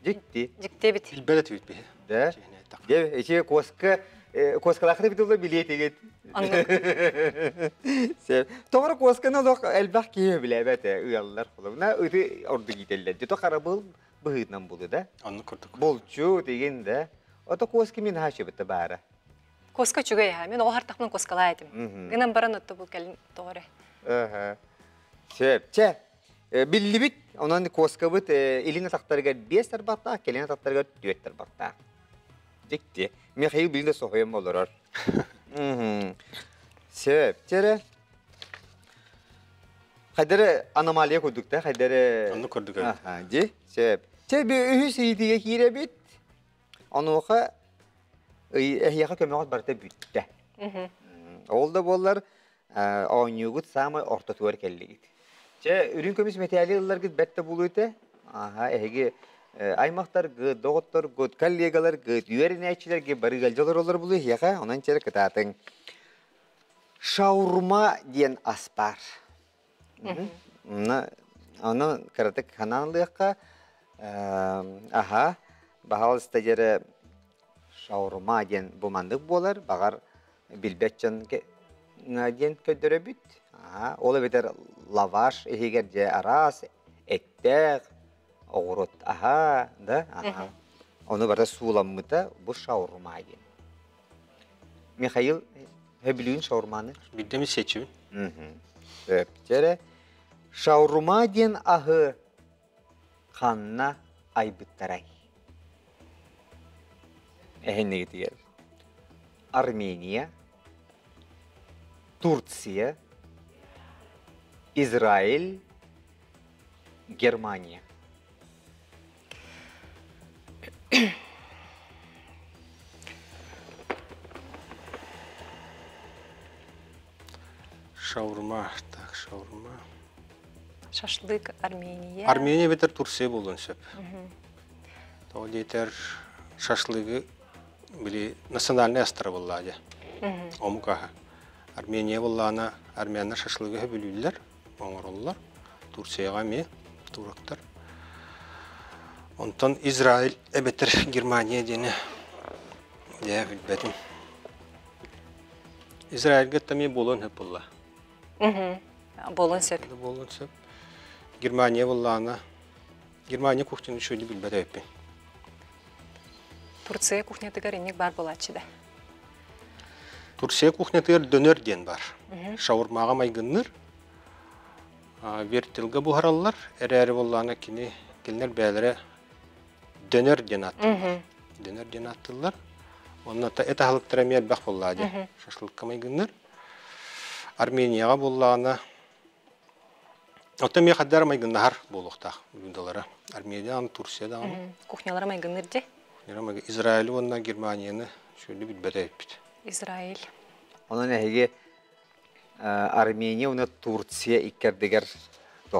Speaker 2: Дьикти.
Speaker 4: Дьикти эбит.
Speaker 3: Билбэт этибит биһи.
Speaker 2: Да. Дьэ, ичи куоска куоскалаахты битулла билиэтигит. Сөп. Тоҕо куосканы олох элбэх киһи билээбэт ыаллар холобуна ыты ордук иитэллэр. Дьэ харабыл быһыытынан булу да.
Speaker 3: Оннук курдук.
Speaker 2: Булчу деген да. Ото куоска мин хаачыбыта баара.
Speaker 4: Куоска үчүгэй аха. Мин оҕо хартахпын куоскалаа этим. Гынан баран отто бу кэлин тоҕо эрэ.
Speaker 2: Сөп. Чэ, биллибит. Онон куоскабыт илин атахтарыгар биэс тарбахтаах, кэлин атахтарыгар түөрт тарбахтаах. Дьикти. Михаил билин да соһуйан олорор. Сөп. Чэрэ. Хайдары аномалия курдук да, хайдары...
Speaker 3: Оннук курдук.
Speaker 2: Дьи, сөп. Чэ, үһүс ыйытыыга киирэбит. Онуоха эһиэхэ көмөҕүт барыта бүттэ. Ол да буоллар, оонньуугут саамай ортотугар кэллигит. Чэ, үрүҥ көмүс мэтээли ылларгыт бэрт да буолуо этэ. Аха, эһиги аймахтаргыт, доҕотторгут, коллегаларгыт, үөрэнээччилэргит бары ыалдьа олороллор буолуо эһиэхэ, онон чэ кытаатыҥ. Шаурма диэн ас баар. Ону кыратык ханаан ылыахха. Аха, баһаалыста диэри шаурма диэн бу маннык буолар, баҕар билбэт дьон диэн көрдөрөбүт. Ол эбэтэр лаваш иһигэр дьэ араас эттээх оҕуруот аһа, да, аха. Ону барыта сууламмыта бу шаурма диэн. Михаил сөбүлүүн шаурманы?
Speaker 3: Биирдэ эмит сиэччибин.
Speaker 2: Сөп. Дьэ шаурма диэн аһы ханна айбыттарай? Эһиннигитигэр Армения, Турция, Израиль, Германия.
Speaker 3: Шаурма, так, шаурма.
Speaker 4: Шашлык Армения.
Speaker 3: Армения бетер Турция болуон сөп. Тоҕо диэтэр шашлыгы били национальный астара буоллаа дьэ. Омук аһа. Армения буоллаана армяннар шашлыгы сөбүлүүллэр, оҥороллор. Турцияҕа эмиэ турактар. Онтон Израиль эбэтэр Германия диэни дьэ билбэтим. Израильга эмиэ буолуон сөп буолла.
Speaker 4: Буолуон сөп.
Speaker 3: Буолуон сөп. Германия буоллаана Германия кухнятын үчүгэйдик билбэт эбиппин.
Speaker 4: Турция кухнятыгар инник бар буолааччы да.
Speaker 3: Турция кухнятыгар дөнөр диэн бар. Шаурмаҕа майгынныр. Вертилга буһараллар. Эрээри буоллаана кини кинилэр бэйэлэрэ дөнөр диэн ааттыыллар. Дөнөр диэн ааттыыллар. Онно эт аһылыктара эмиэ элбэх буоллаа дии. Шашлыкка майгынныр. Арменияҕа буоллаҕына Оттон эмиэ хайдара майгыннаһар буолуохтаах блюдалара. Армения даҕаны, Турция даҕаны.
Speaker 4: Кухнялара майгынныыр дии.
Speaker 3: Израиль уонна Германияны сүрдү билбэт эбиппит.
Speaker 4: Израиль.
Speaker 2: Онон эһиги Армения уонна Турция иккэрдигэр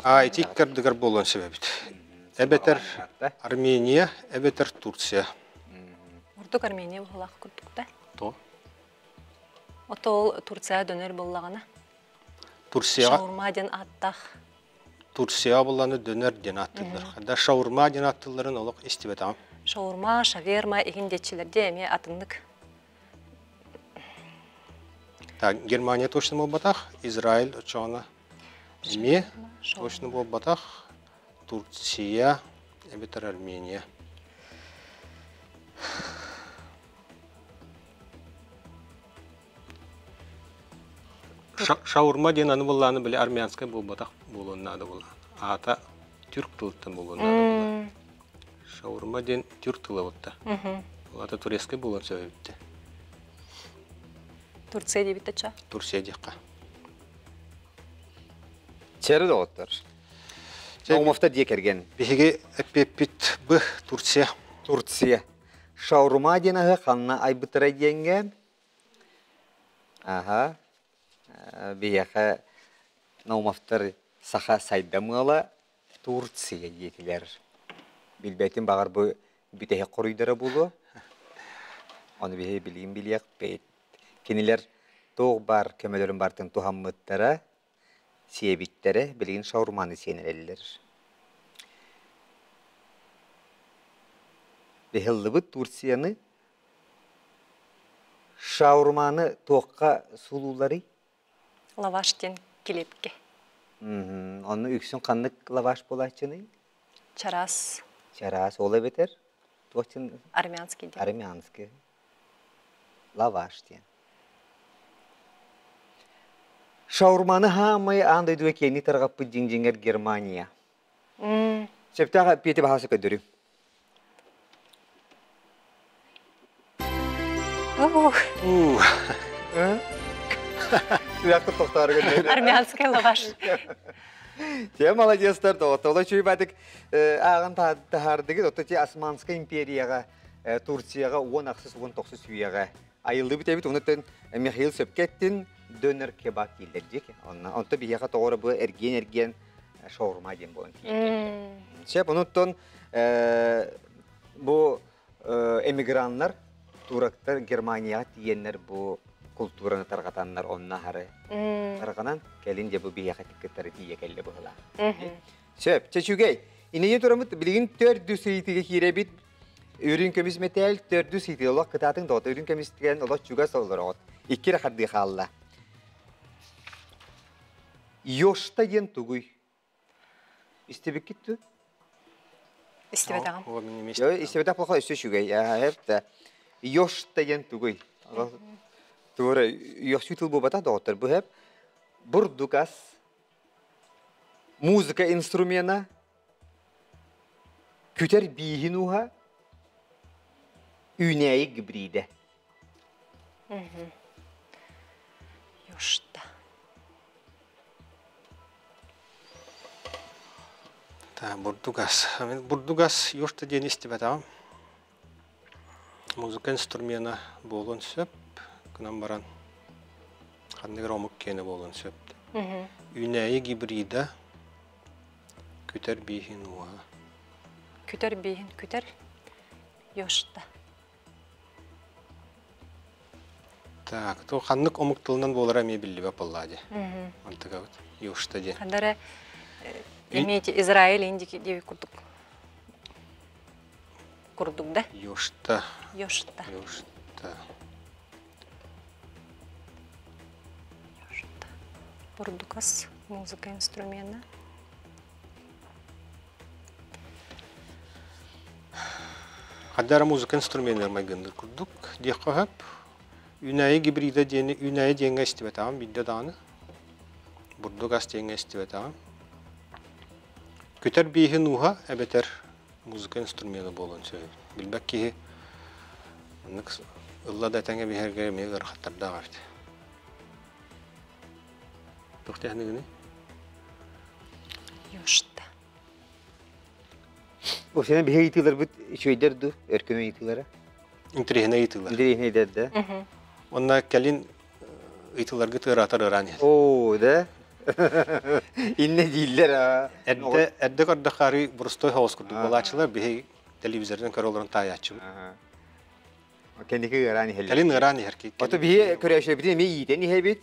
Speaker 3: А ити иккэрдигэр буолуон сөп эбит. Эбэтэр Армения, эбэтэр Турция.
Speaker 4: Ордук Армения быһылаах курдук да.
Speaker 3: То.
Speaker 4: Ото ол Турция дөнөр буоллаҕына.
Speaker 3: Турцияҕа
Speaker 4: Шаурма диэн ааттаах.
Speaker 3: Турцияҕа булланы дөнөр диэн ааттыыллар. Да шаурма диэн ааттыылларын олох истибэтэҕим.
Speaker 4: Шаурма, шаверма иһин диэччилэрде эмиэ атыннык.
Speaker 3: Так, Германия точно буолбатах, Израиль очоҕуна эмиэ точно буолбатах, Турция эбэтэр Армения. Шаурма диэн аны буоллааны били армянскай буолбатах буолуон наада буолла. Аата түрк тылыттан буолуон наада буолла. Шаурма диэн түрк тыла буолта. Ол аата турецкай буолуон сөп эбитте.
Speaker 4: Турция диэбит ча?
Speaker 3: Турция диэххэ.
Speaker 2: Чэрэ доҕоттор. Наумовтар дьиэ кэргэн.
Speaker 3: Биһиги эппиэппит Б Турция.
Speaker 2: Турция. Шаурма диэн аһы ханна айбыттара диэҥҥэ Аха, биһиэхэ Наумовтар саха сайдам ыала Турция диэтилэр. Билбэтим баҕар бу бүтэһик хоруйдара буолуо. Ону биһи билигин билиэхпит. Кинилэр туох баар көмөлөрүн барытын туһаммыттара, сиэбиттэрэ, билигин шаурманы сиэн эрэллэр. Биһыллыбыт Турцияны Шаурманы туохха суулуулларый?
Speaker 4: Лаваш диэн килиэпкэ.
Speaker 2: Онно үксүн ханнык лаваш буолааччыный?
Speaker 4: Чараас.
Speaker 2: Чараас. Ол эбэтэр туох диэн?
Speaker 4: Армянский диэн.
Speaker 2: Армянский. Лаваш диэн. Шаурманы хаамай аан дойдуга киэҥник тарҕаппыт дьиҥ-дьиҥэр Германия. Сөптөөх эппиэти баһааса көрдөрүҥ.
Speaker 4: Армянская лаваш.
Speaker 2: Те молодецтар, тоҕо чуйбатык ааҕан таһаардыгыт, ото ти Османская империяҕа, Турцияҕа 10-ахсыс 19 үйэҕэ айыллыбыт эбит, онуттан Михаил сөпкө эттин, дөнер кебаб дииллэр диэки. Онно онто биһиэхэ тоҕо бу эргиэн-эргиэн шаурма диэн буолан тиийэн Сөп, онуттан бу эмиграннар, турактар Германияҕа тиийэннэр бу култуураны тарҕатаннар онно аһары тарҕанан кэлин дьэ бу биһиэхэ кыттары тиийэ кэллэ быһылаах. Сөп, чэчүгэй. Инэйи турамыт билигин төрдүс ыйытыга киирэбит. Үрүн көмүс мэтээл төрдүс ыйытыга олох кытаатыҥ доҕот. Үрүн көмүс деген олох чугас олороҕут. Икки эрэ хардыы хаалла. Йошта диэн тугуй? Истибиккит дуу?
Speaker 4: Истибэтэҕим.
Speaker 2: Истибэтэх плохо өссө үчүгэй. Эп Йошта диэн тугуй? Туора йохсүү тыл буолбатах доҕоттор. Бу хэп бурдукас музыка инструмена күтэр бииһин ууһа үүнээйи гибриидэ.
Speaker 4: Йошта.
Speaker 3: Та бурдугас. Бурдугас юрта диэн истибэтэҕим. Музыка инструмена буолуон сөп. Гынан баран ханнык эрэ омук киэнэ буолуон сөп. Үүнээйи гибрида күтэр бииһин уоһа.
Speaker 4: Күтэр бииһин күтэр ёшта.
Speaker 3: Так, то ханнык омук тылынан буолара эмиэ биллибэт буоллаа дии. Антыгабыт. Ёшта диэн.
Speaker 4: Хандара имеете Израиль индики диэби курдук. Курдук да?
Speaker 3: Ёшта.
Speaker 4: Ёшта.
Speaker 3: Ёшта.
Speaker 4: Ёшта. Бурдукас музыка инструмента.
Speaker 3: Хаддара музыка инструменнар майгынныр курдук диэххэ сөп. Үүнээйи гибрида диэни үүнээйи диэҥҥэ истибэтэҕим биирдэ даҕаны. Бурдук ас диэҥҥэ истибэтэҕим. Күтэр бииһин ууһа эбэтэр музыка инструмена буолуон сөп. Билбэт киһи маннык ылла да этэҥҥэ биһэргэ эмиэ ыарахаттардаах эбит. Туох диэхиныгыный?
Speaker 4: Ёшта.
Speaker 2: Ол сен биһи ыйытыыларбыт үчүгэйдэр дуу, өркөн ыйытыылара?
Speaker 3: Интэриэһинэй ыйытыылар.
Speaker 2: Интэриэһинэйдэр да?
Speaker 3: Онно кэлин ыйытыыларгыт ыараатар ыараан иһэр.
Speaker 2: Оо, да? Иннэ дииллэр аа.
Speaker 3: Эрдэ эрдэ көрдөххө арыы боростуой соҕус курдук буолааччылар биһи телевизорынан көрө олорон таайааччыбыт.
Speaker 2: Кэнники ыараан иһэллэр.
Speaker 3: Кэлин ыараан иһэр.
Speaker 2: Ото биһи көрөөччүлэрбитин эмиэ иитэн иһэбит.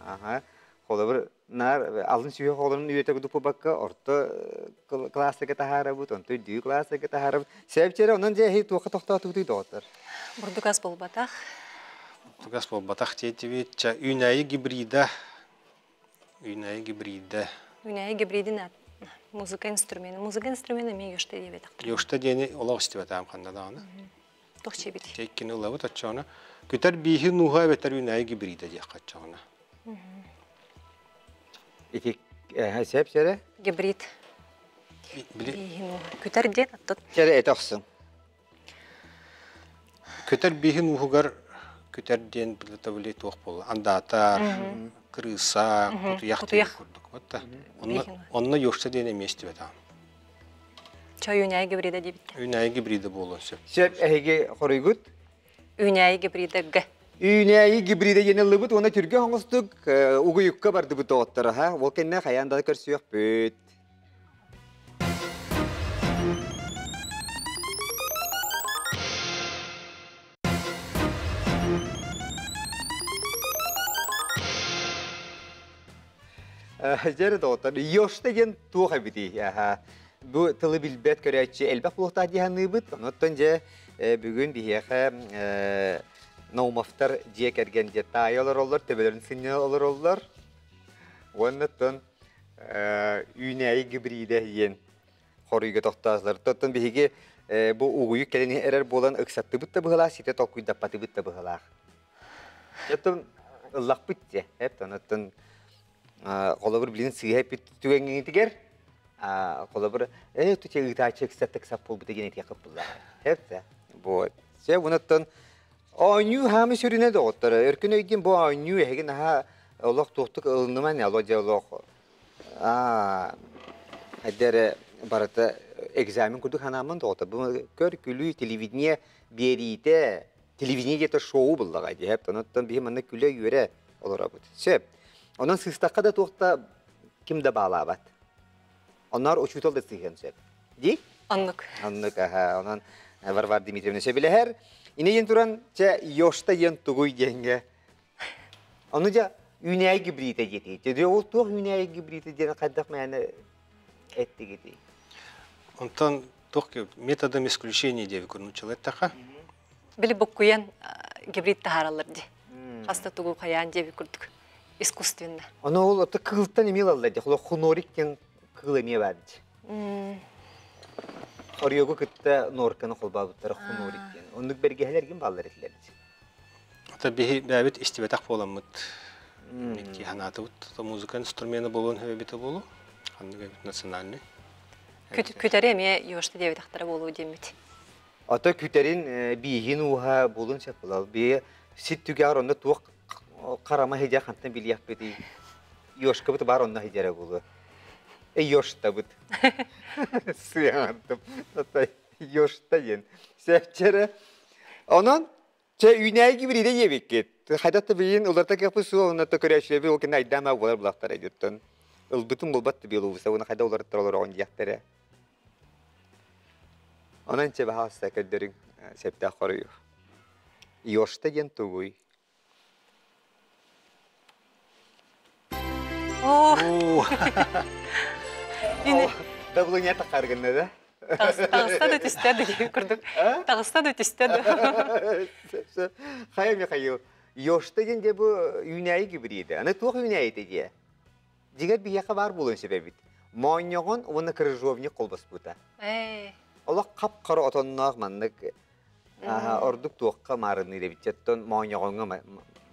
Speaker 2: Аха. Холобур, наар алын сүһүөх оҕолорун үйэтэ кудуппубакка орто кылаастарга таһаарабыт, онто үрдүкү кылаастарга таһаарабыт. Сэбчэрэ онон дьэ эһи туохха тохтоотугутуй доҕоттор?
Speaker 4: Бурдук ас буолбатах.
Speaker 3: Бурдук ас буолбатах диэтибит. Ча үүнээйи гибрида. Үүнээйи гибрида.
Speaker 4: Үүнээйи гибридин ат музыка инструмена. Музыка инструмена эмиэ ёшта диэбэтэх.
Speaker 3: Ёшта диэни олох истибэтээм ханна даҕаны.
Speaker 4: Туох чиэбит?
Speaker 3: Теккини ылабыт оччоҕуна. Күтэр бииһи нууһа эбэтэр үүнээйи гибрида диэххэ оччоҕуна.
Speaker 2: Ити сөп сэрэ?
Speaker 4: Гибрид. Күтэр диэн оттон.
Speaker 2: Сэрэ этэ охсун.
Speaker 3: Күтэр бииһин ууһугар күтэр диэн билетабили туох буолла? Андаатар, крыса, кутуйах диэн курдук. Вот да. Онно онно ёшта диэн эмиэ истибэтэҕим.
Speaker 4: Чой үүнээйи гибрида диэбит.
Speaker 3: Үүнээйи гибрида буолуон сөп.
Speaker 2: Сөп эһиги хоруйгут?
Speaker 4: Үүнээйи гибрида г.
Speaker 2: Үүнээйи гибрида диэн ыллыбыт уонна түргэн оҥостук угуйукка бардыбыт доҕоттор аха. Ол кэннэ хайаан да көрсүөхпүт. Дьэ доҕоттор, Йошта диэн туох эбитий? Бу тылы билбэт көрөөччү элбэх буолуохтаах дии саныыбыт. Онон дьэ бүгүн биһиэхэ Наумовтар дьиэ кэргэн дьэ таайа олороллор, төбөлөрүн сынньана олороллор. Уонна оттон үүнээйи гибридэ диэн хоруйга тохтоосулар. Оттон биһиги бу угуйу кэлин эрэр буолан ыксаттыбыт да быһылаах, ситэ толкуйдаппатыбыт да быһылаах. Оттон ыллахпыт дьэ, эп оттон холобур билин сыыһа эппит түгэҥҥитигэр холобур э тутя ыытааччы ыксаттык сап буолбута диэн этиэххэ буллаҕа. Эп Вот. Се оттон оонньуу хаамы сүрүнэ доҕоттор. Өркөн өйдүүн бу оонньуу эһиги наһаа олох туохтук ылыныман алло дьэ олох аа эдэр барыта экзамен курдук ханааман доҕоттор. Бу көр күлүү телевидение биэриитэ телевидение диэтэ шоу буллаҕа дии. Оттон биһи манна күлэ-үөрэ олоробут. Сөп. Онон сыыстахха да туох да ким да баалаабат. Онноор учуутал да сыыһыан сөп. Дии?
Speaker 4: Оннук.
Speaker 2: Оннук, аха. Онон Варвара Дмитриевна сөбүлэһэр. Ини диэн туран, чэ, ёшта диэн тугуй диэҥҥэ. Ону дьэ, үүнээйи гибридэ диэтигит. Дьэ, ол туох үүнээйи гибридэ диэн хайдах мээнэ эттигитий?
Speaker 3: Онтон туох методом исключения диэби көрүнүччүлэр эттэххэ.
Speaker 4: Били буккуйан гибрид таһаараллар дии. Хаста тугу хайаан диэби курдук искусственно.
Speaker 2: Ону ол ото кыылтан эмиэ ылаллар дии. Хунорик диэн кыыл эмиэ бар дии. Хорьогу кытта норканы холбообуттара хунорик диэн. Оннук бэргэһэлэр ким бааллар этилэр дии.
Speaker 3: Ата биһи бэйэбит истибэтэх буоламмыт икки ханаатыбыт музыка инструмена буолуон эбитэ буолуо. Ханнык эбит национальный.
Speaker 4: Күтэри эмиэ ёшта диэбитэхтэрэ буолуо диэммит.
Speaker 2: Ото күтэрин бииһин ууһа буолун сөп буолал. Бии сит түгэҕэр онно туох харама хидьэ хантан билиэхпитий. Ёшкабыт бар онно хидьэрэ буолуо. Э ёштабыт. Сыаҥардым. Ёшта диэн. Сэпчэрэ. Онон чэ үүнээйи гибриде диэбиккит. Хайдах да билин уларта кыахпыт суох, онно көрөөччүлэрбит ол кэннэ айдаама буолар булахтара дьуттан. Ылбытым буолбат да биолугуса, уна хайда уларыттар олороҕун диэхтэрэ. Онон чэ баһаалыста көрдөрүҥ сөптөөх хоруйу. Йошта диэн тугуй?
Speaker 4: Оо.
Speaker 2: Давление тахаргынна да?
Speaker 4: Таҕыста да түстэ да диэн курдук. Таҕыста да түстэ да.
Speaker 2: Хайа Михаил, Йошта диэн дьэ бу үүнээйи гибриди. Аны туох үүнээйитэ диэ? Дьиҥэр биһиэхэ баар буолуон сөп эбит. Моонньоҕон уонна крыжовник холбоспута. Олох хап-хара отонноох маннык ордук туохха маарынныыр эбит. Оттон моонньоҕоҥҥо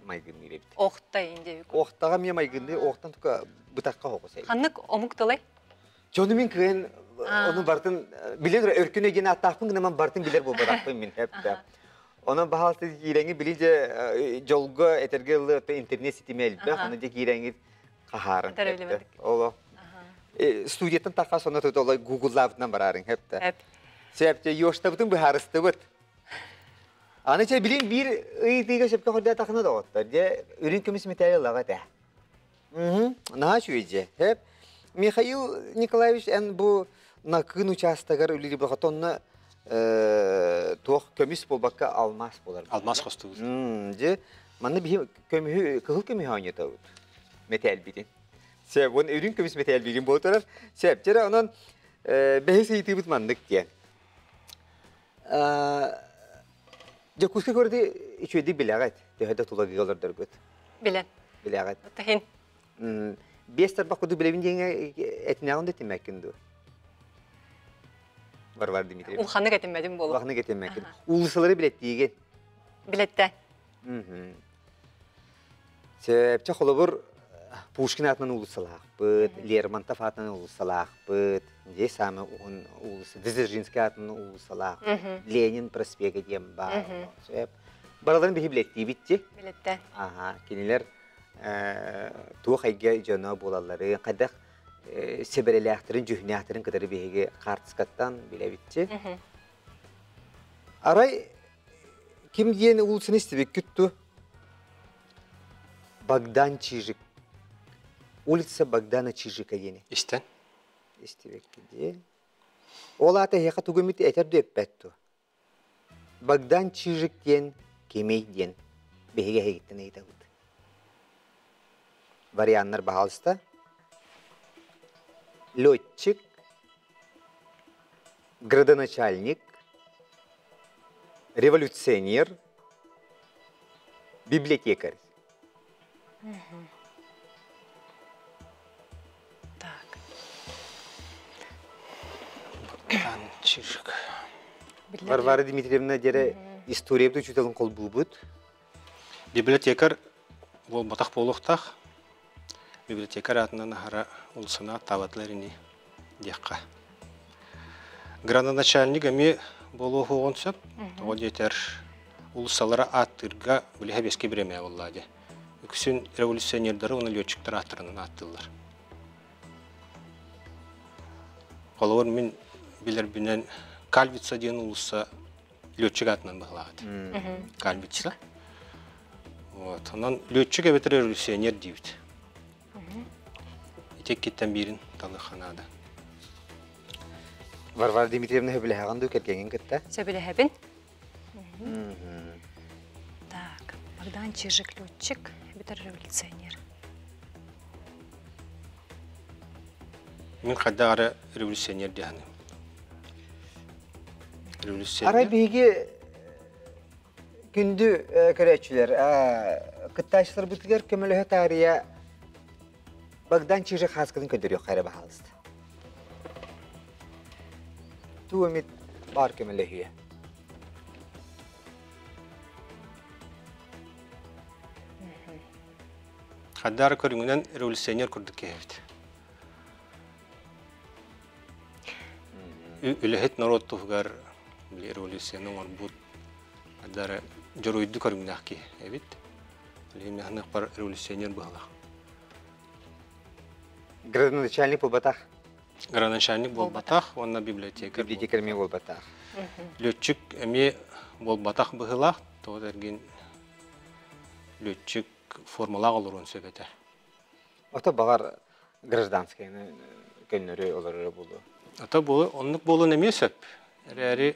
Speaker 2: майгынныыр эбит.
Speaker 4: Охта инде.
Speaker 2: Охтаҕа эмиэ майгынныыр, охтан тука бытахха хоҕус эбит.
Speaker 4: Ханнык омук тылай?
Speaker 2: Дьону мин кыайан ону бартын билэн өркүн өйгөн ааттаахпын гынан бартын билэр буолбатахпын мин эптэ. Онон баһаалта киирэҥи били дьэ дьолго этэргэ ылы интернет ситимэ элбэх, ону дьэ киирэҥи хаһааран. Оло. Студияттан тахха сонно тутолой гугллаабытынан бараарыҥ хэптэ. Сөп, ёштабытын быһаарыстыбыт. Аны чэ билин биир ыйытыыга сөпкө хордаатахына доҕоттор. Дьэ үрүҥ көмүс металл ылаҕа этэ. Наһаа үчүгэй дьэ. Хэп. Михаил Николаевич эн бу Накыын учаастагар үлэлиир буоллахха онно туох көмүс буолбакка алмаас буолар.
Speaker 3: Алмаас хостубут.
Speaker 2: Дьэ, манна биһи көмүһү кыһыл көмүһү оонньотобут. Мэтээлбитин. Сөп, уон үрүҥ көмүс мэтээлбигин буола турар. Сөп, дьэ онон бэһис ыйытыыбыт маннык диэн. Дьокуускай куораты үчүгэйдик билэҕит, төһө да тулагыга олордоргут?
Speaker 4: Билэн.
Speaker 2: Билэҕит.
Speaker 4: Таһин.
Speaker 2: Биэс тарбах курдук билэбин диэҥҥэ этинэҕин да этиммэккин дуо? Варвара Дмитриевна.
Speaker 4: Улаханнык этиммэтим буолуо.
Speaker 2: Улаханнык этиммэккин. Уулуссалары билэттиигин?
Speaker 4: Билэттэ.
Speaker 2: Сөпчө холобур Пушкин аатынан уулуссалаахпыт, Лермонтов аатынан уулуссалаахпыт, дьиэ саамай уһун уулусса, Дзержинский аатынан уулуссалаах, Ленин проспега диэн баар. Сөп. Барыларын биһи билэттиибит дии.
Speaker 4: Билэттэ.
Speaker 2: Аха, кинилэр туох эйгэ дьоно буолалларын, хайдах сэбэрэлээхтэрин, дьүһүнээхтэрин кытары биһиги хаартыскаттан билэбитчи. Арай ким диэн уулуссаны истибиккит ту? Богдан Чижик. Улица Богдана Чижика диэни.
Speaker 3: Истэн.
Speaker 2: Истибиккит дии. Ол аата эһиэхэ тугу эмит этэр дуо эппэт дуо? Богдан Чижик диэн кимий диэн биһиги эһигиттэн ыйытабыт. Варианнар баһаалыста. Летчик, градоначальник, революционер, библиотекарь.
Speaker 4: Так.
Speaker 3: Богдан Чижик.
Speaker 2: Варвара Дмитриевна диэри историябыт учууталын холбуубут.
Speaker 3: Библиотекарь буолбатах буолуохтаах. Библиотекарь аатынан аһара улусана таабатылар ини диэххэ. Градоначальник эмиэ буолуоһуоҕун сөп. Тоҕо диэтэр улуссалара ааттыырга билиһэ бэски бириэмэ буоллаа дии. Үксүн революционердары уонна летчиктар ааттарынан ааттыыллар. Холобур, мин билэрбинэн Кальвица диэн уулусса летчик аатынан быһылаабыт. Кальвица. Вот. Онон летчик эбэтэр революционер диибит. Ити иккиттэн биирин талыахха наада.
Speaker 2: Варвара Дмитриевна сөбүлэһэҕин дуу кэргэҥҥин кытта?
Speaker 4: Сөбүлэһэбин. Так, Богдан Чижик летчик, эбэтэр революционер.
Speaker 3: Мин хайдах эрэ революционер диэхиnim. Революционер.
Speaker 2: Арай биһиги күндү көрөөччүлэр, кыттааччыларбытыгар көмөлөһө таарыйа Богдан Чижик хааскытын көрдөрүөххэ эрэ баһаалыста. Туу эмит баар көмөлөһүө.
Speaker 3: Хаддаары көрүҥүнэн революционер курдук киһи эбит. Үлэһит норуот туһугар били революцияны оҥорбут хаддаары дьоруойдуу көрүҥнээх киһи эбит. Билигин аһыныахпар революционер быһалаах.
Speaker 2: Градоначальник буолбатах.
Speaker 3: Градоначальник буолбатах уонна библиотекарь.
Speaker 2: Библиотекарь эмиэ буолбатах.
Speaker 3: Летчик эмиэ буолбатах быһыылаах. Тоҕо эргин Лүөччүк формалаах олоруон сөп этэ.
Speaker 2: Ото баҕар гражданскайны көннөрү олороро буолуо.
Speaker 3: Ото бу оннук буолуон эмиэ сөп. Эрээри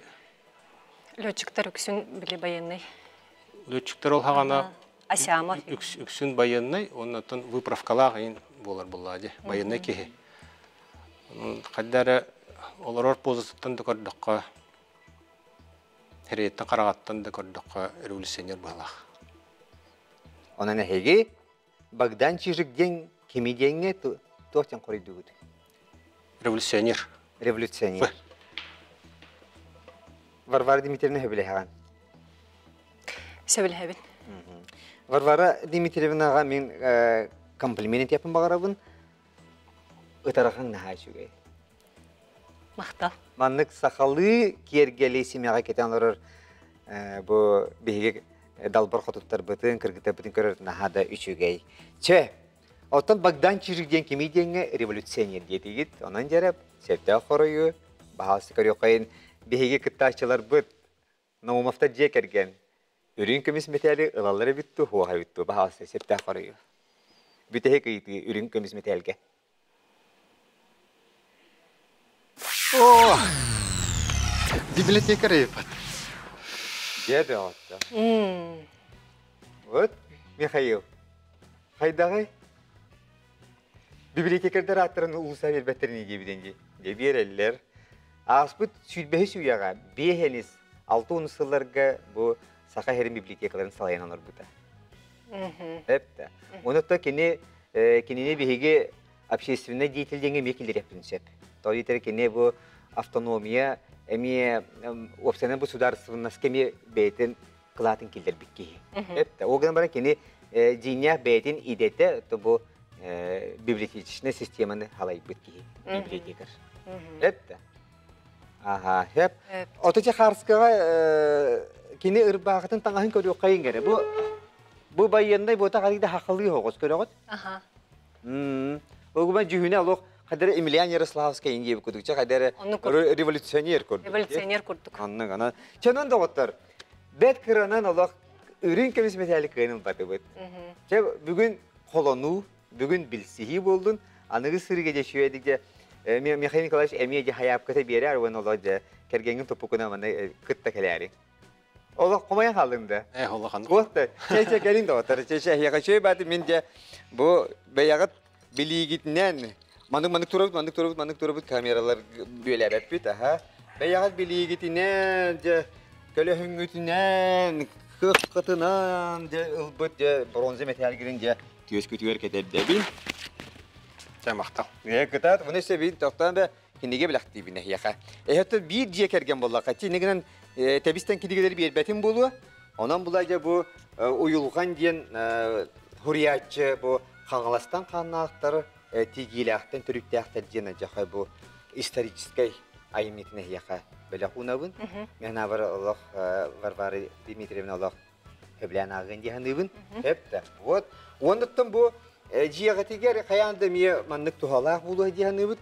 Speaker 4: Летчиктар үксүн били военный.
Speaker 3: Летчиктар ол хаҕана
Speaker 4: Асямов.
Speaker 3: Үксүн военный, оннотон выправкалаах иин буолар буоллаа дии. Военный киһи. Хайда эрэ олорор позасыттан да көрдөххө, Хириэттэн хараҕаттан да көрдөххө революционер быһалаах.
Speaker 2: Онон эһиги Богдан Чижик диэн кими диэҥҥэ туох диэн хоруйдугут?
Speaker 3: Революционер.
Speaker 2: Революционер. Варвара Дмитриевна сөбүлэһэҕин?
Speaker 4: Сөбүлэһэбин.
Speaker 2: Варвара Дмитриевнаҕа мин комплимент этиэхпин баҕарабын. Ытарахаҥ наһаа үчүгэй.
Speaker 4: Махтал.
Speaker 2: Маннык сахалыы киэргэли симэҕэ кэтэн олорор бу биһиги далбар хотуттарбытын, кыргыттарбытын көрөр наһаа да үчүгэй. Чэ, оттон Богдан Чижик диэн кимий диэҥҥэ революционер диэтигит. Онон дьэрэ, сөптөөх хоруйу баһаалыста көрүөххэйин биһиги кыттааччыларбыт Наумовтар дьиэ кэргэн үрүҥ көмүс мэтээли ылаллар эбит дуу, суох эбит дуу, баһаалыста сөптөөх хоруйу. Бүтэһик ыйытыы үрүҥ көмүс мэтээлгэ.
Speaker 5: О, библиотекарь эбит.
Speaker 2: Дьэ бөҕөттө. Вот, Михаил, хайдаҕый? Библиотекардар ааттарын улууса биэрбэттэрин диэбитин дии. Дьэ биэрэллэр. Ааспыт сүүрбэһис үйэҕэ биэһэнис 60 сылларга бу Саха сирин библиотекаларын салайан олорбута. Эптэ. Онуттан кини кинини биһиги общественный деятель диэҥҥэ эмиэ киллэриэхпин сөп. Тоҕо диэтэр кини бу автономия эмиэ уопсайынан бу судаарыстыбаннаска эмиэ бэйэтин кылаатын киллэрбит киһи. Эптэ. Ол гынан баран кини дьиҥнээх бэйэтин идэтэ то бу библиотечнай системаны халайбыт киһи, библиотекарь. Эптэ. Аха, хеп. Отуча Харскаҕа кини ырбаахытын таҥаһын көрүөххэйин кэрэ. Бу бу байыаннай буота харыйда хахалыы хоҕус көрөҕүт?
Speaker 4: Аха.
Speaker 2: Огума дьүһүнэ олох хадара Емельян Ярославскай диэбит курдук хадара революционер курдук.
Speaker 4: Революционер курдук.
Speaker 2: Оннук ана. Чонон доҕоттор, бэт кыранан олох үрүҥ көмүс мэтээли кыайан ылбатыбыт. Чэ бүгүн холонуу, бүгүн билсиһии буоллун. Аныгы сырыыга дьэ үчүгэйдик дьэ Михаил Николаевич эмиэ дьэ хайаапката биэрээр уонна олох дьэ кэргэҥҥин туппукуна манна кытта кэлээри. Олох хомойон хааллыҥ да?
Speaker 3: Э, улахан.
Speaker 2: Туох да, чэ чэ кэлиҥ доҕоттор, чэ чэ эһиэхэ үчүгэй бааты мин дьэ бу бэйэҕит билиигитинэн маннык маннык турабыт, маннык турабыт, маннык турабыт камералар бүөлээбэппит, аха. Бэйэҕит билиигитинэн дьэ көлөһүҥҥүтүнэн, кыаххытынан дьэ ылбыт дьэ бронза мэтээлгирин дьэ түөскүтүгэр кэтэрдэбин.
Speaker 3: Чэ, махтал.
Speaker 2: Ээ, кытаат, муну өссө тохтоон да кинигэ бэлэхтиибин эһиэхэ. Эһэттэн биир дьиэ кэргэн буоллахха, тинигинэн тэбистэн кинигэлэри биэрбэтим буолуо. Онон була дьэ бу уйулҕан диэн хуруйааччы бу Хаҥаластан хааннаахтар, тигиилээхтэн төрүттээхтэр диэн дьаха бу историческай айымньытын эһиэхэ бэлэх уунабын. Мен абар олох Варвара Дмитриевна олох сөбүлээн ааҕыан дии саныыбын. Эптэ. Вот. Уоннуттан бу дьиэҕитигэр хайаан да эмиэ маннык туһалаах буолуо дии саныыбыт.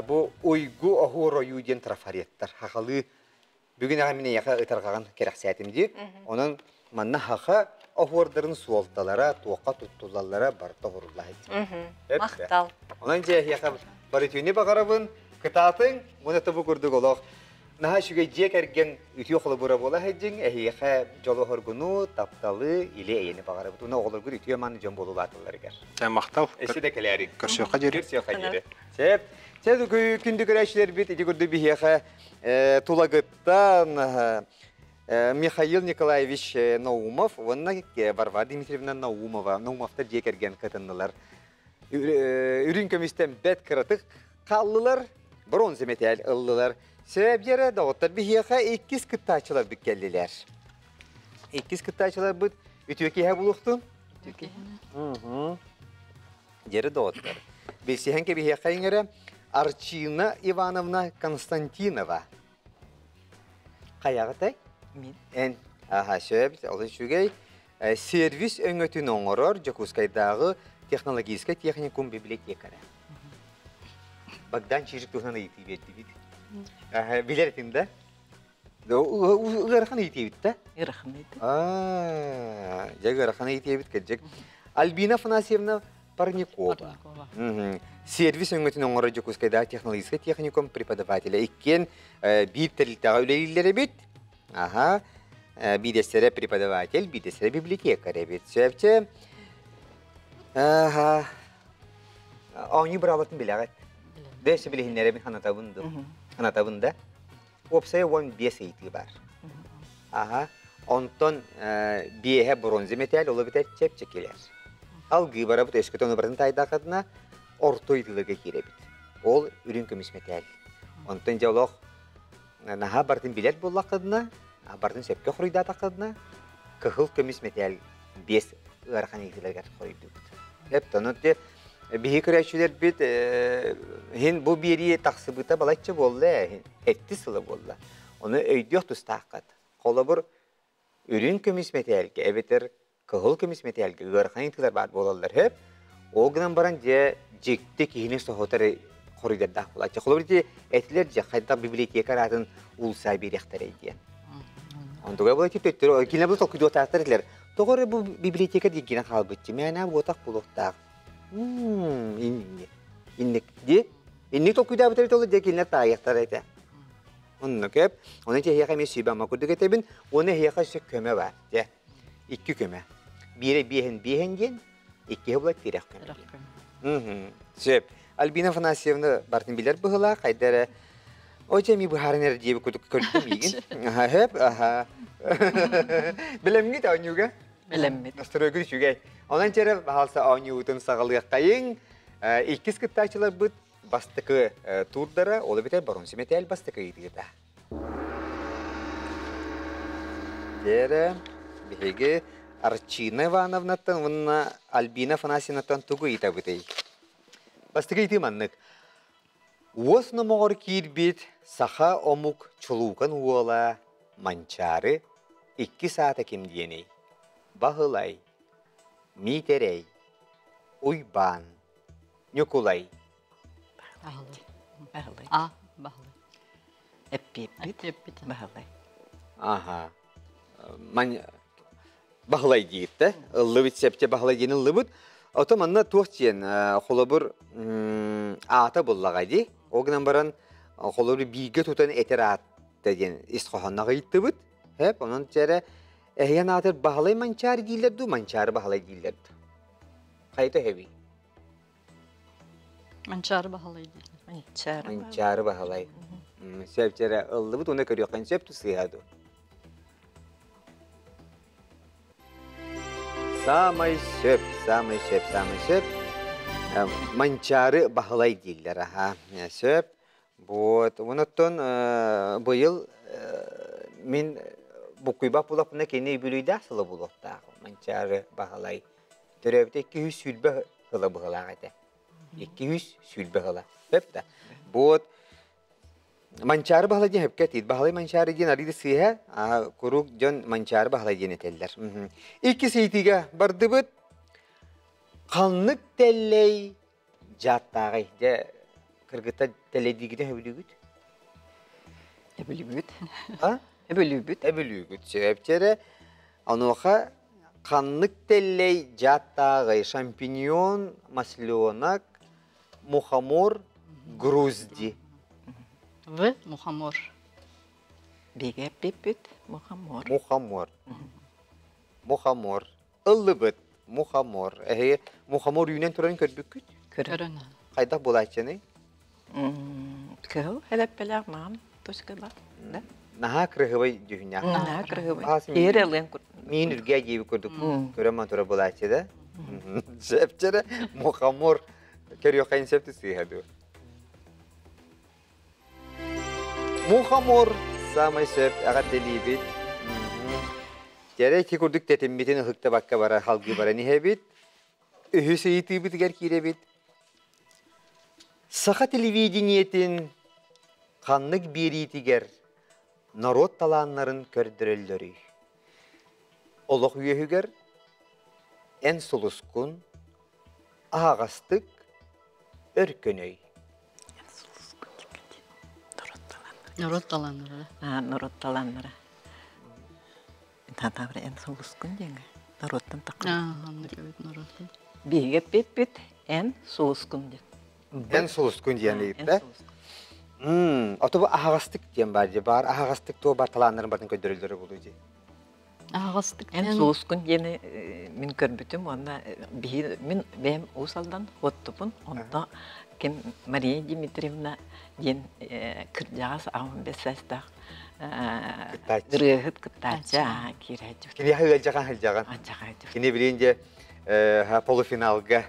Speaker 2: Бу уйгу оһуор ойуу диэн трафареттар хахалыы бүгүн аҕа мин эйиэхэ ытарҕаҕын кэрэхсээтим дии. Онон манна хаха оһуордарын суолталара, туохха туттуллаллара барыта оһорулла сылдьар.
Speaker 4: Махтал.
Speaker 2: Онон дьэ эһиэхэ барытыыны баҕарабын, кытаатыҥ, уонна тобу курдук олох Наһаа үчүгэй дьиэ кэргэн үтүө холобура буола сылдьыҥ, эһиэхэ дьолу-соргуну, тапталы, или-эйэни баҕарабыт. Уонна оҕолоргут үтүө мааны дьон буолулаатылларыгар.
Speaker 3: Чэ, махтал.
Speaker 2: Өссө да кэлээриҥ.
Speaker 3: Көрсүөххэ диэри.
Speaker 2: Көрсүөххэ диэри. Сөп. Чэ, күндү көрөөччүлэрбит ити курдук биһиэхэ Тулагыттан Михаил Николаевич Наумов уонна Варвара Дмитриевна Наумова, Наумовтар дьиэ кэргэн кытыннылар. Үрүҥ көмүстэн бэт кыратык хааллылар, бронза мэтээл ыллылар. Сөбдьэрэ доҕоттор биһиэхэ иккис кыттааччыларбыт кэллилэр. Иккис кыттааччыларбыт үтүө киэһэ булуохтун. Дьэрэ доҕоттор. Билсиһэн кэбиһиэххэ иҥэрэ Арчина Ивановна Константинова. Хайаҕытай?
Speaker 6: Мин.
Speaker 2: Эн. Аха, сөп, ол үчүгэй. Сервис өҥөтүн оҥорор Дьокуускайдааҕы технологическай техникум библиотекара. Богдан Чижик туһунан ыйытыы биэрдибит. Билэр этиҥ да? Ыарахан ыйытыы эбит да?
Speaker 5: Ыарахан ыйытыы.
Speaker 2: Аа, дьэ ыарахан ыйытыы эбит кырдьык. Альбина Афанасьевна Парникова. Сервис өҥөтүн оҥорор Дьокуускайдааҕы технологическай техникум преподавателэ. Иккиэн биир тэрилтэҕэ үлэлииллэр эбит. Аха. Биидэстэрэ преподаватель, биидэстэрэ библиотекарь эбит. Сөпчө. Аха. Оонньуу быраабылатын билэҕит. Бэс билиһиннэрэбин ханатабын ду. Ханатабын да. Уопсайа 15 ыйытыы бар. Аха. Онтон биэһэ бронза металл, ол эбэтэр чэпчэкилэр. Алгыы барабыт, өскөтө ону барытын таайдааххытына, орто ыйытыыларга киирэбит. Ол үрүҥ көмүс мэтээл. Онтон дьэ олох наһаа барытын билэр буоллаххытына, барытын сөпкө хоруйдаатаххытына, кыһыл көмүс мэтээл биэс ыарахан ыйытыыларыгар хоруйдуубут. Эптон те биһи көрөөччүлэрбит иһин бу биэрии тахсыбыта балачча буолла ээ, эттис сыла буолла. Ону өйдүөх тустааххыт. Холобур, үрүҥ көмүс мэтээлгэ эбэтэр кыһыл көмүс мэтээлгэ ыарахан ыйытыылар баар буолаллар сөп. Ол гынан баран дьэ дьикти киһини соһутар хоруйдардаах буолааччы. Холобур ити этилэр дьэ хайдах библиотека араатын уулусса биэриэхтэрэй диэн. Онтуга була ити төттөрү кинилэр бу толкуйдуохтаахтар этилэр. Тоҕо эрэ бу библиотека диэкинэн хаалбытчы мээнэ буотах буолуохтаах. Инник инник ди инник толкуйдаабыт эбит ол дьэ кинилэр таайыахтара этэ. Онно көп. Оны эһиэхэ эмиэ сүбэ ама курдук этэбин. Уонна эһиэхэ өссө көмө бар. Дьэ, икки көмө. Биирэ биэһин биэһин диэн, иккиһэ була тирэх көмө диэн. Сөп. Альбина Афанасьевна бартын билэр быһылаах, хайда эрэ Ой, дьэ, ми быһааран эрэ диэбит курдук көрдүм миигин. Аха, хөп, аха. Билэмҥит оонньууга?
Speaker 5: Билэммит.
Speaker 2: Настройгут үчүгэй. Онон чэрэ, баһаалса оонньуубутун саҕалыаххайыҥ. Иккис кыттааччыларбыт бастакы туурдара, ол эбэтэр барон симэтээл бастакы ыйытыыта. Дьэрэ, биһиги Арчина Ивановнаттан уонна Альбина Афанасьевнаттан тугу ыйытабытый? Бастакы ыйытыы маннык. Уос номоҕор киирбит саха омук чулуукан уола Манчаары иккис аата ким диэний? Баһылай, Миитэрэй, Уйбаан, Ньукулай.
Speaker 5: Баһылай.
Speaker 4: Баһылай. А, Баһылай.
Speaker 5: Эппиэппит.
Speaker 4: Эппиэппит.
Speaker 5: Баһылай.
Speaker 2: Аха. Ман Баһылай диир да. Ыллыбыт септе Баһылай диэн ыллыбыт. Ото манна туох диэн холобур аата буллаҕа дии. Ол гынан баран холобур бииргэ тутан этэр аатта диэн ис хоһоонноох ыйыттыбыт. Хэп, онон чэрэ эһиэн аатыр Баһылай Манчаары дииллэр дуу, Манчаары Баһылай дииллэр дуу. Хайта хэби?
Speaker 4: Манчаары Баһылай дииллэр.
Speaker 5: Манчаары.
Speaker 2: Манчаары Баһылай. Сөп чэрэ ыллыбыт уонна көрүөххүн сөп сыыһа дуу. Саамай сөп, саамай сөп, саамай сөп. Манчаары Баһылай дииллэр, аха. Сөп. Вот, онуттан быйыл мин буккуйбат булаппына кини үбүлүйдээх сыла булуохтаах. Манчаары Баһылай төрөөбүтэ 220 сыла быһылаах этэ. 220 сыла. Сөп да. Вот Манчаары Баһылай диэн сөпкө этиир. Баһылай Манчаары диэн арыый да сыыһа, куруук дьон Манчаары Баһылай диэн этэллэр. Иккис ыйытыыга бардыбыт. Ханнык тэллэй дьааттааҕый? Дьэ, кыргыттар тэлэйдиигитэ сөбүлүүгүт?
Speaker 5: Өбүлүүбүт.
Speaker 2: А?
Speaker 5: Өбүлүүбүт.
Speaker 2: Өбүлүүгүт. Сөп Онуоха ханнык тэллэй дьааттааҕый? Шампиньон, масленок, мухомор, грузди.
Speaker 4: В мухомор.
Speaker 5: Бигэ эппиппит мухомор.
Speaker 2: Мухомор. Мухомор. Ыллыбыт. Мухомор. Эһиги мухомор үүнэн туран көрбүккүт?
Speaker 4: Көрөн.
Speaker 2: Хайдах буолааччыный?
Speaker 5: Кыһыл элэппэлээх маам тускала. Да?
Speaker 2: Наһаа кырыһыбай дьүһүннээх.
Speaker 5: Наһаа кырыһыбай. Ээр элэн
Speaker 2: Миин үргээ диэби курдук көрөн мантура буолааччы да. Сөпчөрө мухомор көрүөххэ сөп сыыһа дуо? Мухомор саамай сөп эҕэрдэлиибит. Дьэрэ ити курдук тэтиммитин ыһыктабакка бара халгыы баран иһэбит. Үһүс ыйытыыбытыгар киирэбит. Саха телевидениетин ханнык биэриитигэр норуот талааннарын көрдөрөллөрүй? Олох үөһүгэр эн сулускун аһаҕастык өркөнөй.
Speaker 6: Норуот талааннара.
Speaker 5: Норуот талааннара. Татабра эн сулускун диэҥэ. Норуоттан тахха.
Speaker 6: Оннук эбит норуоттан.
Speaker 5: Биһиги эппиппит эн сулускун диэн.
Speaker 2: Эн сулускун диэн ыйытта. Ото бу аһаҕастык диэн баар дии. Баар аһаҕастык туо бар талааннарын барын көрдөрөллөрө буолуо дии.
Speaker 6: Аһаҕастык
Speaker 5: Эн сулускун диэни мин көрбүтүм уонна биһи мин бэйэм Уус Алдан Хуоттупун онто ким Мария Дмитриевна диэн кырдьаҕас 85 саастаах ырыаһыт кыттааччы киирээччи.
Speaker 2: Киниэхэ ыалдьаҕан сылдьаҕын. Кини билин дьэ полуфиналга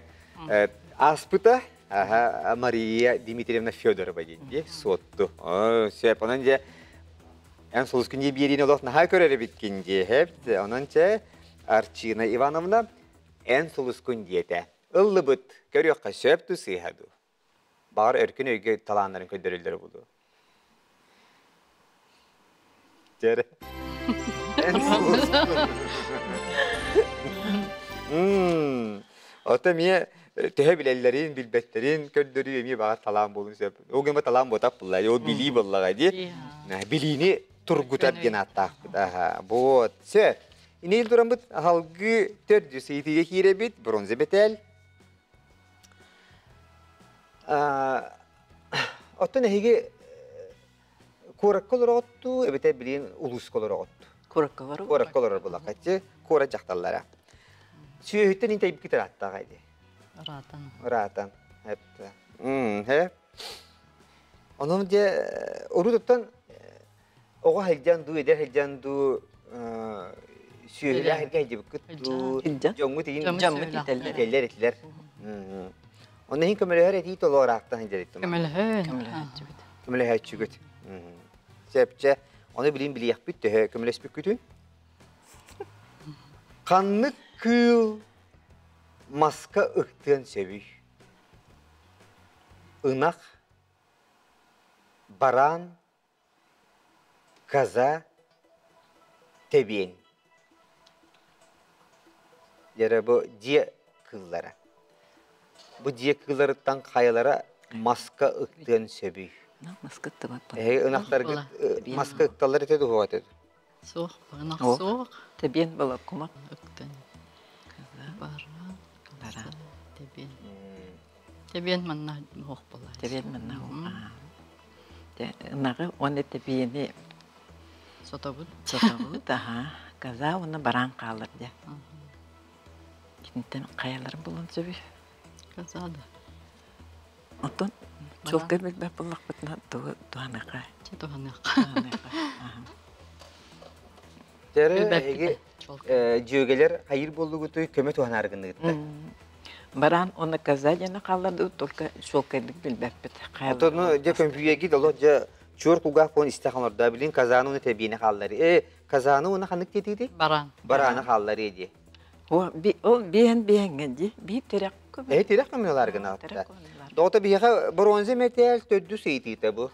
Speaker 2: ааспыта Мария Дмитриевна Федорова диэн дии суотту. Сөп онон дьэ эн сулускун дии биэриини олох наһаа көрөр эбиккин дии Онон чэ Арчина Ивановна эн сулускун диэтэ. Ыллыбыт көрүөххэ сөп ту сыыһа дуу. Баҕар өркүн өйгө талааннарын көрдөрөллөрө буолуо. Дьэрэ. Эн сулускун. Ото эмиэ төһө билэллэрин, билбэттэрин көрдөрүү эмиэ баҕар талаан буолуон сөп. Ол гына талаан буотах булла, ол билии буоллаҕа дии. Билиини тургутар диэн ааттаахпыт. Аха, вот. Сөп. Инил тураммыт аһалгы төрдүс ыйытыыга киирэбит, бронза бэтээл. Оттон эһиги куоракка олороҕуттуу эбэтэр билигин улууска олороҕуттуу?
Speaker 5: Куоракка олорор.
Speaker 2: Куоракка олорор булахаччы, куорат дьахталлара. Сүөһүттэн интэйбиккит ырааттаҕа ди.
Speaker 6: Ыраатан.
Speaker 2: Ыраатан. Эптэ. Мм, Онон дьэ урут оттон оҕо сылдьан дуу, эдэр сылдьан дуу сүөһүлээх эргэ сылдьыбыккыт дуу, дьоҥҥут иин
Speaker 5: дьоммут
Speaker 2: итэллэр этилэр. Онно иһин көмөлөһөр этии толоораахтан сылдьар иттим.
Speaker 6: Көмөлөһөн.
Speaker 5: Көмөлөһөөччүбүт.
Speaker 2: Көмөлөһөөччүгүт. Сөпчө. Ону билин билиэхпит төһө көмөлөспүккүтүн. Ханнык кыыл маска ыктыан сөбүй? Ынах, бараан, Коза, тэбиэн. Дьэ бу дьиэ кыыллара. Бу дьиэ кыылларыттан хайалара маска ыктыан сөбүй?
Speaker 5: Маска ыктыбат.
Speaker 2: Эһиги ынахтаргыт маска ыкталлар этэ дуо этэ?
Speaker 6: Суох, ынах суох.
Speaker 5: Тэбиэн была кума.
Speaker 6: Ыктан. Баран, баран, тэбиэн. Тэбиэн манна суох буолар.
Speaker 5: Тэбиэн манна Ынаҕы уонна тэбиэни
Speaker 6: Сотобут.
Speaker 5: Сотобут, аха. Коза уонна бараан хаалар дьэ. Киниттэн хайаларын булан сөбүй?
Speaker 6: Коза да.
Speaker 5: Оттон чуолкай билбэт буоллахпытына тугу туһаныахха?
Speaker 6: Чэ туһаныахха.
Speaker 5: Туһаныахха.
Speaker 2: Дьэрэ эһиги дьүөгэлэр хайыр буоллугутуй көмө туһанаары гынныгыттар.
Speaker 5: Бараан уонна коза диэни хааллардыбыт, только чуолкайдык билбэппит.
Speaker 2: Отону дьэ көмпүйэгит олох дьэ чуор кулгаах буолан истэ олордо. Билин казаны уонна тэбиэни хааллары. Э, казаны уонна ханнык диэтигитий?
Speaker 6: Бараан.
Speaker 2: Барааны хааллары дии.
Speaker 5: Ол биэһэн биэһэҥҥэ дии, биир тирэх көмө.
Speaker 2: Э, тирэх көмөлөр гынаатта. Доҕото биһиэхэ бронза мэтээл төрдүс ыйытыыта бу.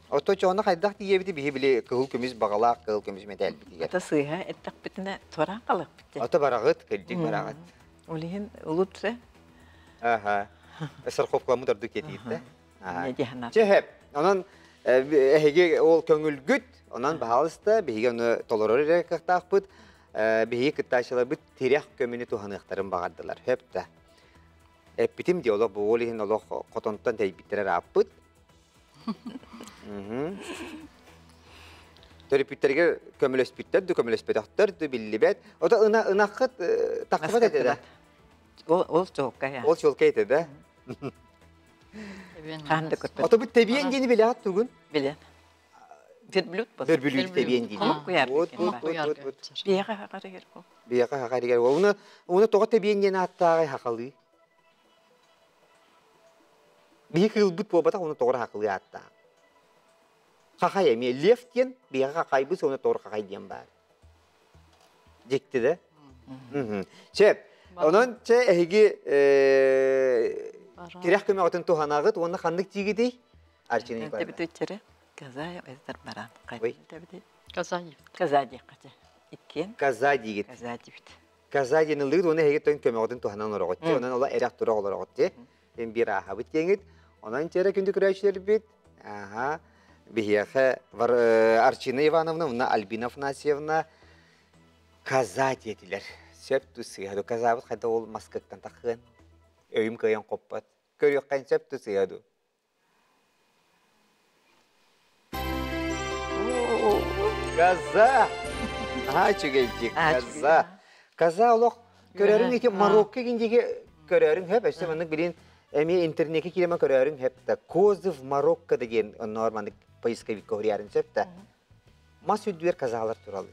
Speaker 2: Ото чоно хайдах тиийэбити биһи били кыһыл көмүс баҕалаах кыһыл көмүс мэтээлбитигэр.
Speaker 5: Ата сыыһа эттэхпитинэ туораан халыахпыт.
Speaker 2: Ото бараҕыт, кырдьык бараҕыт.
Speaker 5: Ол иһин улутса.
Speaker 2: Аха. Страховкаламмыт ордук тиэтиирдэ. Чэ, онон эһиги ол көҥүлгүт, онон баһаалыста биһиги ону толорор эрэ кыахтаахпыт. Биһиги кыттааччыларбыт тирэх көмөнү туһаныахтарын баҕардылар. Хөп да. Эппитим дии олох бу ол иһин олох хотонтон тэйбиттэрэ ырааппыт. Төрөппүттэригэр көмөлөспүттэр да көмөлөспөтөхтөр да биллибэт. Ото ына ынаххыт тахсыбат этэ да?
Speaker 5: Ол чуолкай.
Speaker 2: Ол чуолкай этэ да?
Speaker 5: Хаан да көрбөт.
Speaker 2: Ото бу тэбиэн диэни билэҕит тугун?
Speaker 5: Билэн. Верблюд бол.
Speaker 2: Верблюд тэбиэн диини.
Speaker 5: Кумук куйаар.
Speaker 2: Вот, вот, вот, вот.
Speaker 5: Биэҕэ хахарыгар бол.
Speaker 2: Биэҕэ хахарыгар. Уна уна тоҕо тэбиэн диэн ааттааҕай хахалыы? Биһи кыылбыт буолбатах, уну тоҕор хахылыы ааттаах. Хахай эмиэ лев диэн, биһиэхэ хахайбыт, уну тоҕор хахай диэн баар. Дьикти да? Чэ, онон чэ эһиги тирэх көмөҕүтүн туһанаҕыт уонна ханнык тиигитий? Арчина Николаевна.
Speaker 5: Каза эздар баран.
Speaker 6: Каза.
Speaker 5: Каза диэххэ. Иккиэн.
Speaker 2: Каза диигит.
Speaker 5: Каза диибит.
Speaker 2: Каза диэн ыллыгыт уонна эһиги тон көмөҕүтүн туһанан олороҕут дии. Онон ола эрэх тура олороҕут дии. Эн биир ааһабыт диэҥит. Онон чэрэ күндү көрөөччүлэрбит. Аха. Биһиэхэ Арчина Ивановна уонна Альбина Афанасьевна каза диэтилэр. Сөп ту сыыһа Казабыт хайда ол маскыттан тахыан. Өйүм кыайан хоппот. Көрүөххэ сөп ту сыыһа ду. Каза! Наһаа үчүгэйдик. Каза. Каза олох көрөрүҥ ити Марокко диэки көрөрүҥ хөп. Өссө маннык билин эмиэ интернетке киирэмэ көрөрүҥ хөп да. Козы в Марокко деген онноор маннык поисковикка уһуйарын сөп да. Мас үрдүгэр казалар тураллар.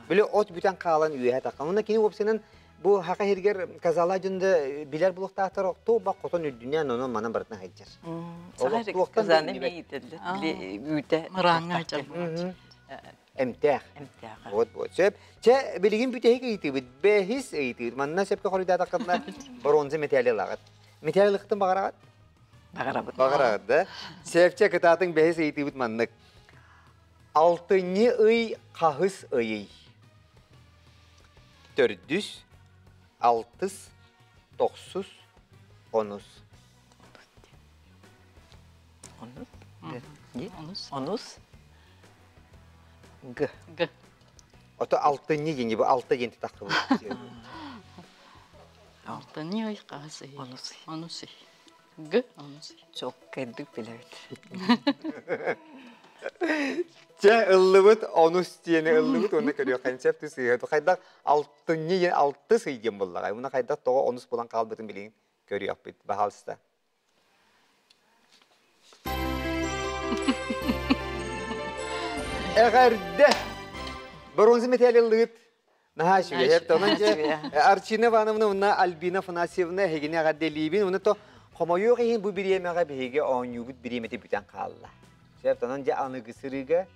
Speaker 2: Били от бүтэн хаалан үөһэ таххан. Онно кини уопсайынан бу хака сиригэр казала дьонда билэр булуктаахтар охтуу бак хотон үрдүнэн онон манан барытын хайдьар.
Speaker 5: Казаны миитэллэр. Били үүтэ.
Speaker 6: Мырааҥҥа айдьар.
Speaker 2: Эмтээх.
Speaker 5: Эмтээх.
Speaker 2: Вот вот. Сөп. Чэ, билигин бүтэһик ыйытыыбыт. Бэһис ыйытыыр. Манна сөпкө хоруйдаатаххытына бронза металли ылаҕыт. Металл ылыхтын баҕараҕыт?
Speaker 5: Баҕарабыт.
Speaker 2: Баҕараҕыт да? Сөпчэ кытаатыҥ бэһис ыйытыыбыт маннык. Алтынньы ый хаһыс ыйый? Төрдүс, алтыс, тохсус, онус.
Speaker 5: Онус.
Speaker 6: Онус.
Speaker 5: Онус. Г.
Speaker 6: Г.
Speaker 2: Ото алтынньы диэн бу алта диэн таххыбыт.
Speaker 6: Алтынньы ый хаһыс ый?
Speaker 5: Онус.
Speaker 6: Онус ый. Г. Онус ый.
Speaker 5: Чоккайдык билэбит.
Speaker 2: Чэ, ыллыбыт, онус диэни ыллыбыт, уонна көрүөххэ сөп сыыһа. Хайдах алтынньы диэн алтыс ый диэн буоллаҕай. Уна хайдах тоҕо онус булан хаалбытын билигин көрүөхпүт. Баһаалыста. Эҕэрдэ! Бронза металл ыллыгыт. Наһаа үчүгэй. Онон дьэ Арчина Ивановна уонна Альбина Афанасьевна эһигини эҕэрдэлиибин. Уонна то хомойуох иһин бу бириэмэҕэ биһиги оонньуубут бириэмэтэ бүтэн хаалла. Сөп, онон дьэ аныгы сырыыга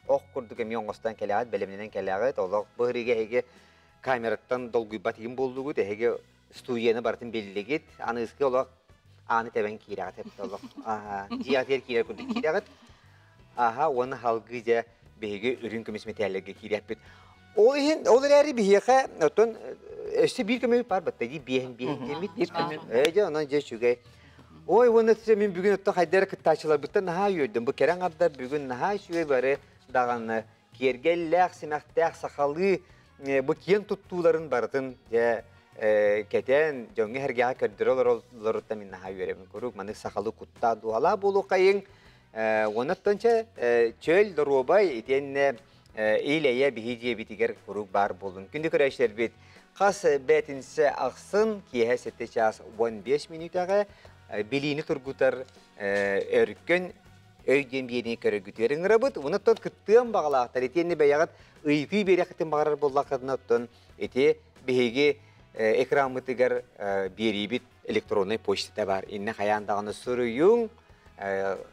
Speaker 2: ох курдук эмиэ оҥостон кэлэҕит, бэлэмнэнэн кэлэҕит. Олох бу сырыыга эһиги камераттан долгуйбат иһин буоллугут, эһиги студияны барытын биллигит. Аныгыскы олох ааны тэбэн киирэҕит эбит олох. Аха, дьиэҕитигэр киирэр курдук киирэҕит. Аха, уонна халгыы дьэ биһиги үрүҥ көмүс мэтээллэргэ киирэппит. Ол иһин, ол эрээри биһиэхэ, оттон өссө биир көмө бар батта дии биэһин биэһин диэммит биир көмө. Ээ дьэ, онон дьэ үчүгэй. Ой, уонна мин бүгүн оттон хайдара кыттааччыларбыттан наһаа үөрдүм. Бу кэрэ аҥардар бүгүн наһаа үчүгэй бары даҕаны киэргэллээх, симэхтээх сахалыы бу киэн туттууларын барытын дьэ кэтэн, дьоҥҥо сэргэҕэ көрдөрө олороллоруттан мин наһаа үөрэбин. Куруук маннык сахалыы куттаах дууһалаах буолуоххайыҥ. Онон чэ чөл доруобай итиэннэ ил-эйэ биһи дьиэбитигэр куруук баар буоллун. Күндү көрөөччүлэрбит, хас бээтинсэ ахсын киэһэ 7 чаас 15 мүнүүтэҕэ билиини тургутар өркөн өй диэн биэриини көрөргүтүгэр ыҥырабыт. Онон кыттыан баҕалаахтар итиэннэ бэйэҕит ыйытыы биэриэххитин баҕарар буоллаххытына, оттон ити биһиги экраммытыгар биэриибит электроннай почтата бар. Иннэ хайаан даҕаны суруйуҥ,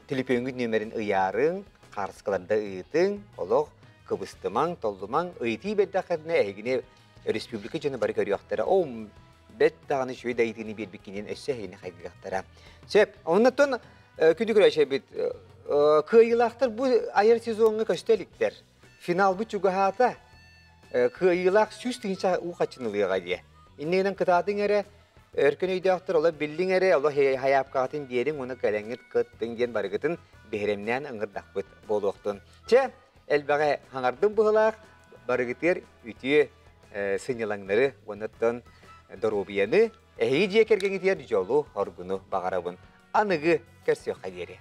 Speaker 2: телефоҥҥут нүөмэрин ыйаарыҥ, хаарыскаларда ыытыҥ, олох кыбыстымаҥ, толлумаҥ, ыйытыы биэрдэххитинэ эһигини республика дьоно бары көрүөхтэрэ. О, бэт даҕаны үчүгэй да ыйытыыны биэрбиккинэн өссө эһигини хайгыахтара. Сөп, оннуттан күндү көрөөччүбүт кыайыылаахтар бу айар сезоҥҥа көстө иликтэр. Финалбыт чугаһаата. Кыайыылаах 100 000 уу хаччынылыаҕа диэ. Иннигинэн кытаатыҥ эрэ, өркөн өйдөөхтөр, оло биллиҥ эрэ, оло хайаапкаҕытын биэриҥ, уну кэлэҥҥит кыттыҥ диэн барыгытын биһирэмнээн ыҥырдахпыт буолуохтун. Чэ, элбэҕи хаҥардым быһылаах, барыгытыар үтүө сынньалаҥнары уоннаттан доруобуйаны, эһиги дьиэ кэргэҥҥитигэр дьолу, оргуну баҕарабын. Аныгы көрсүөххэ диэри.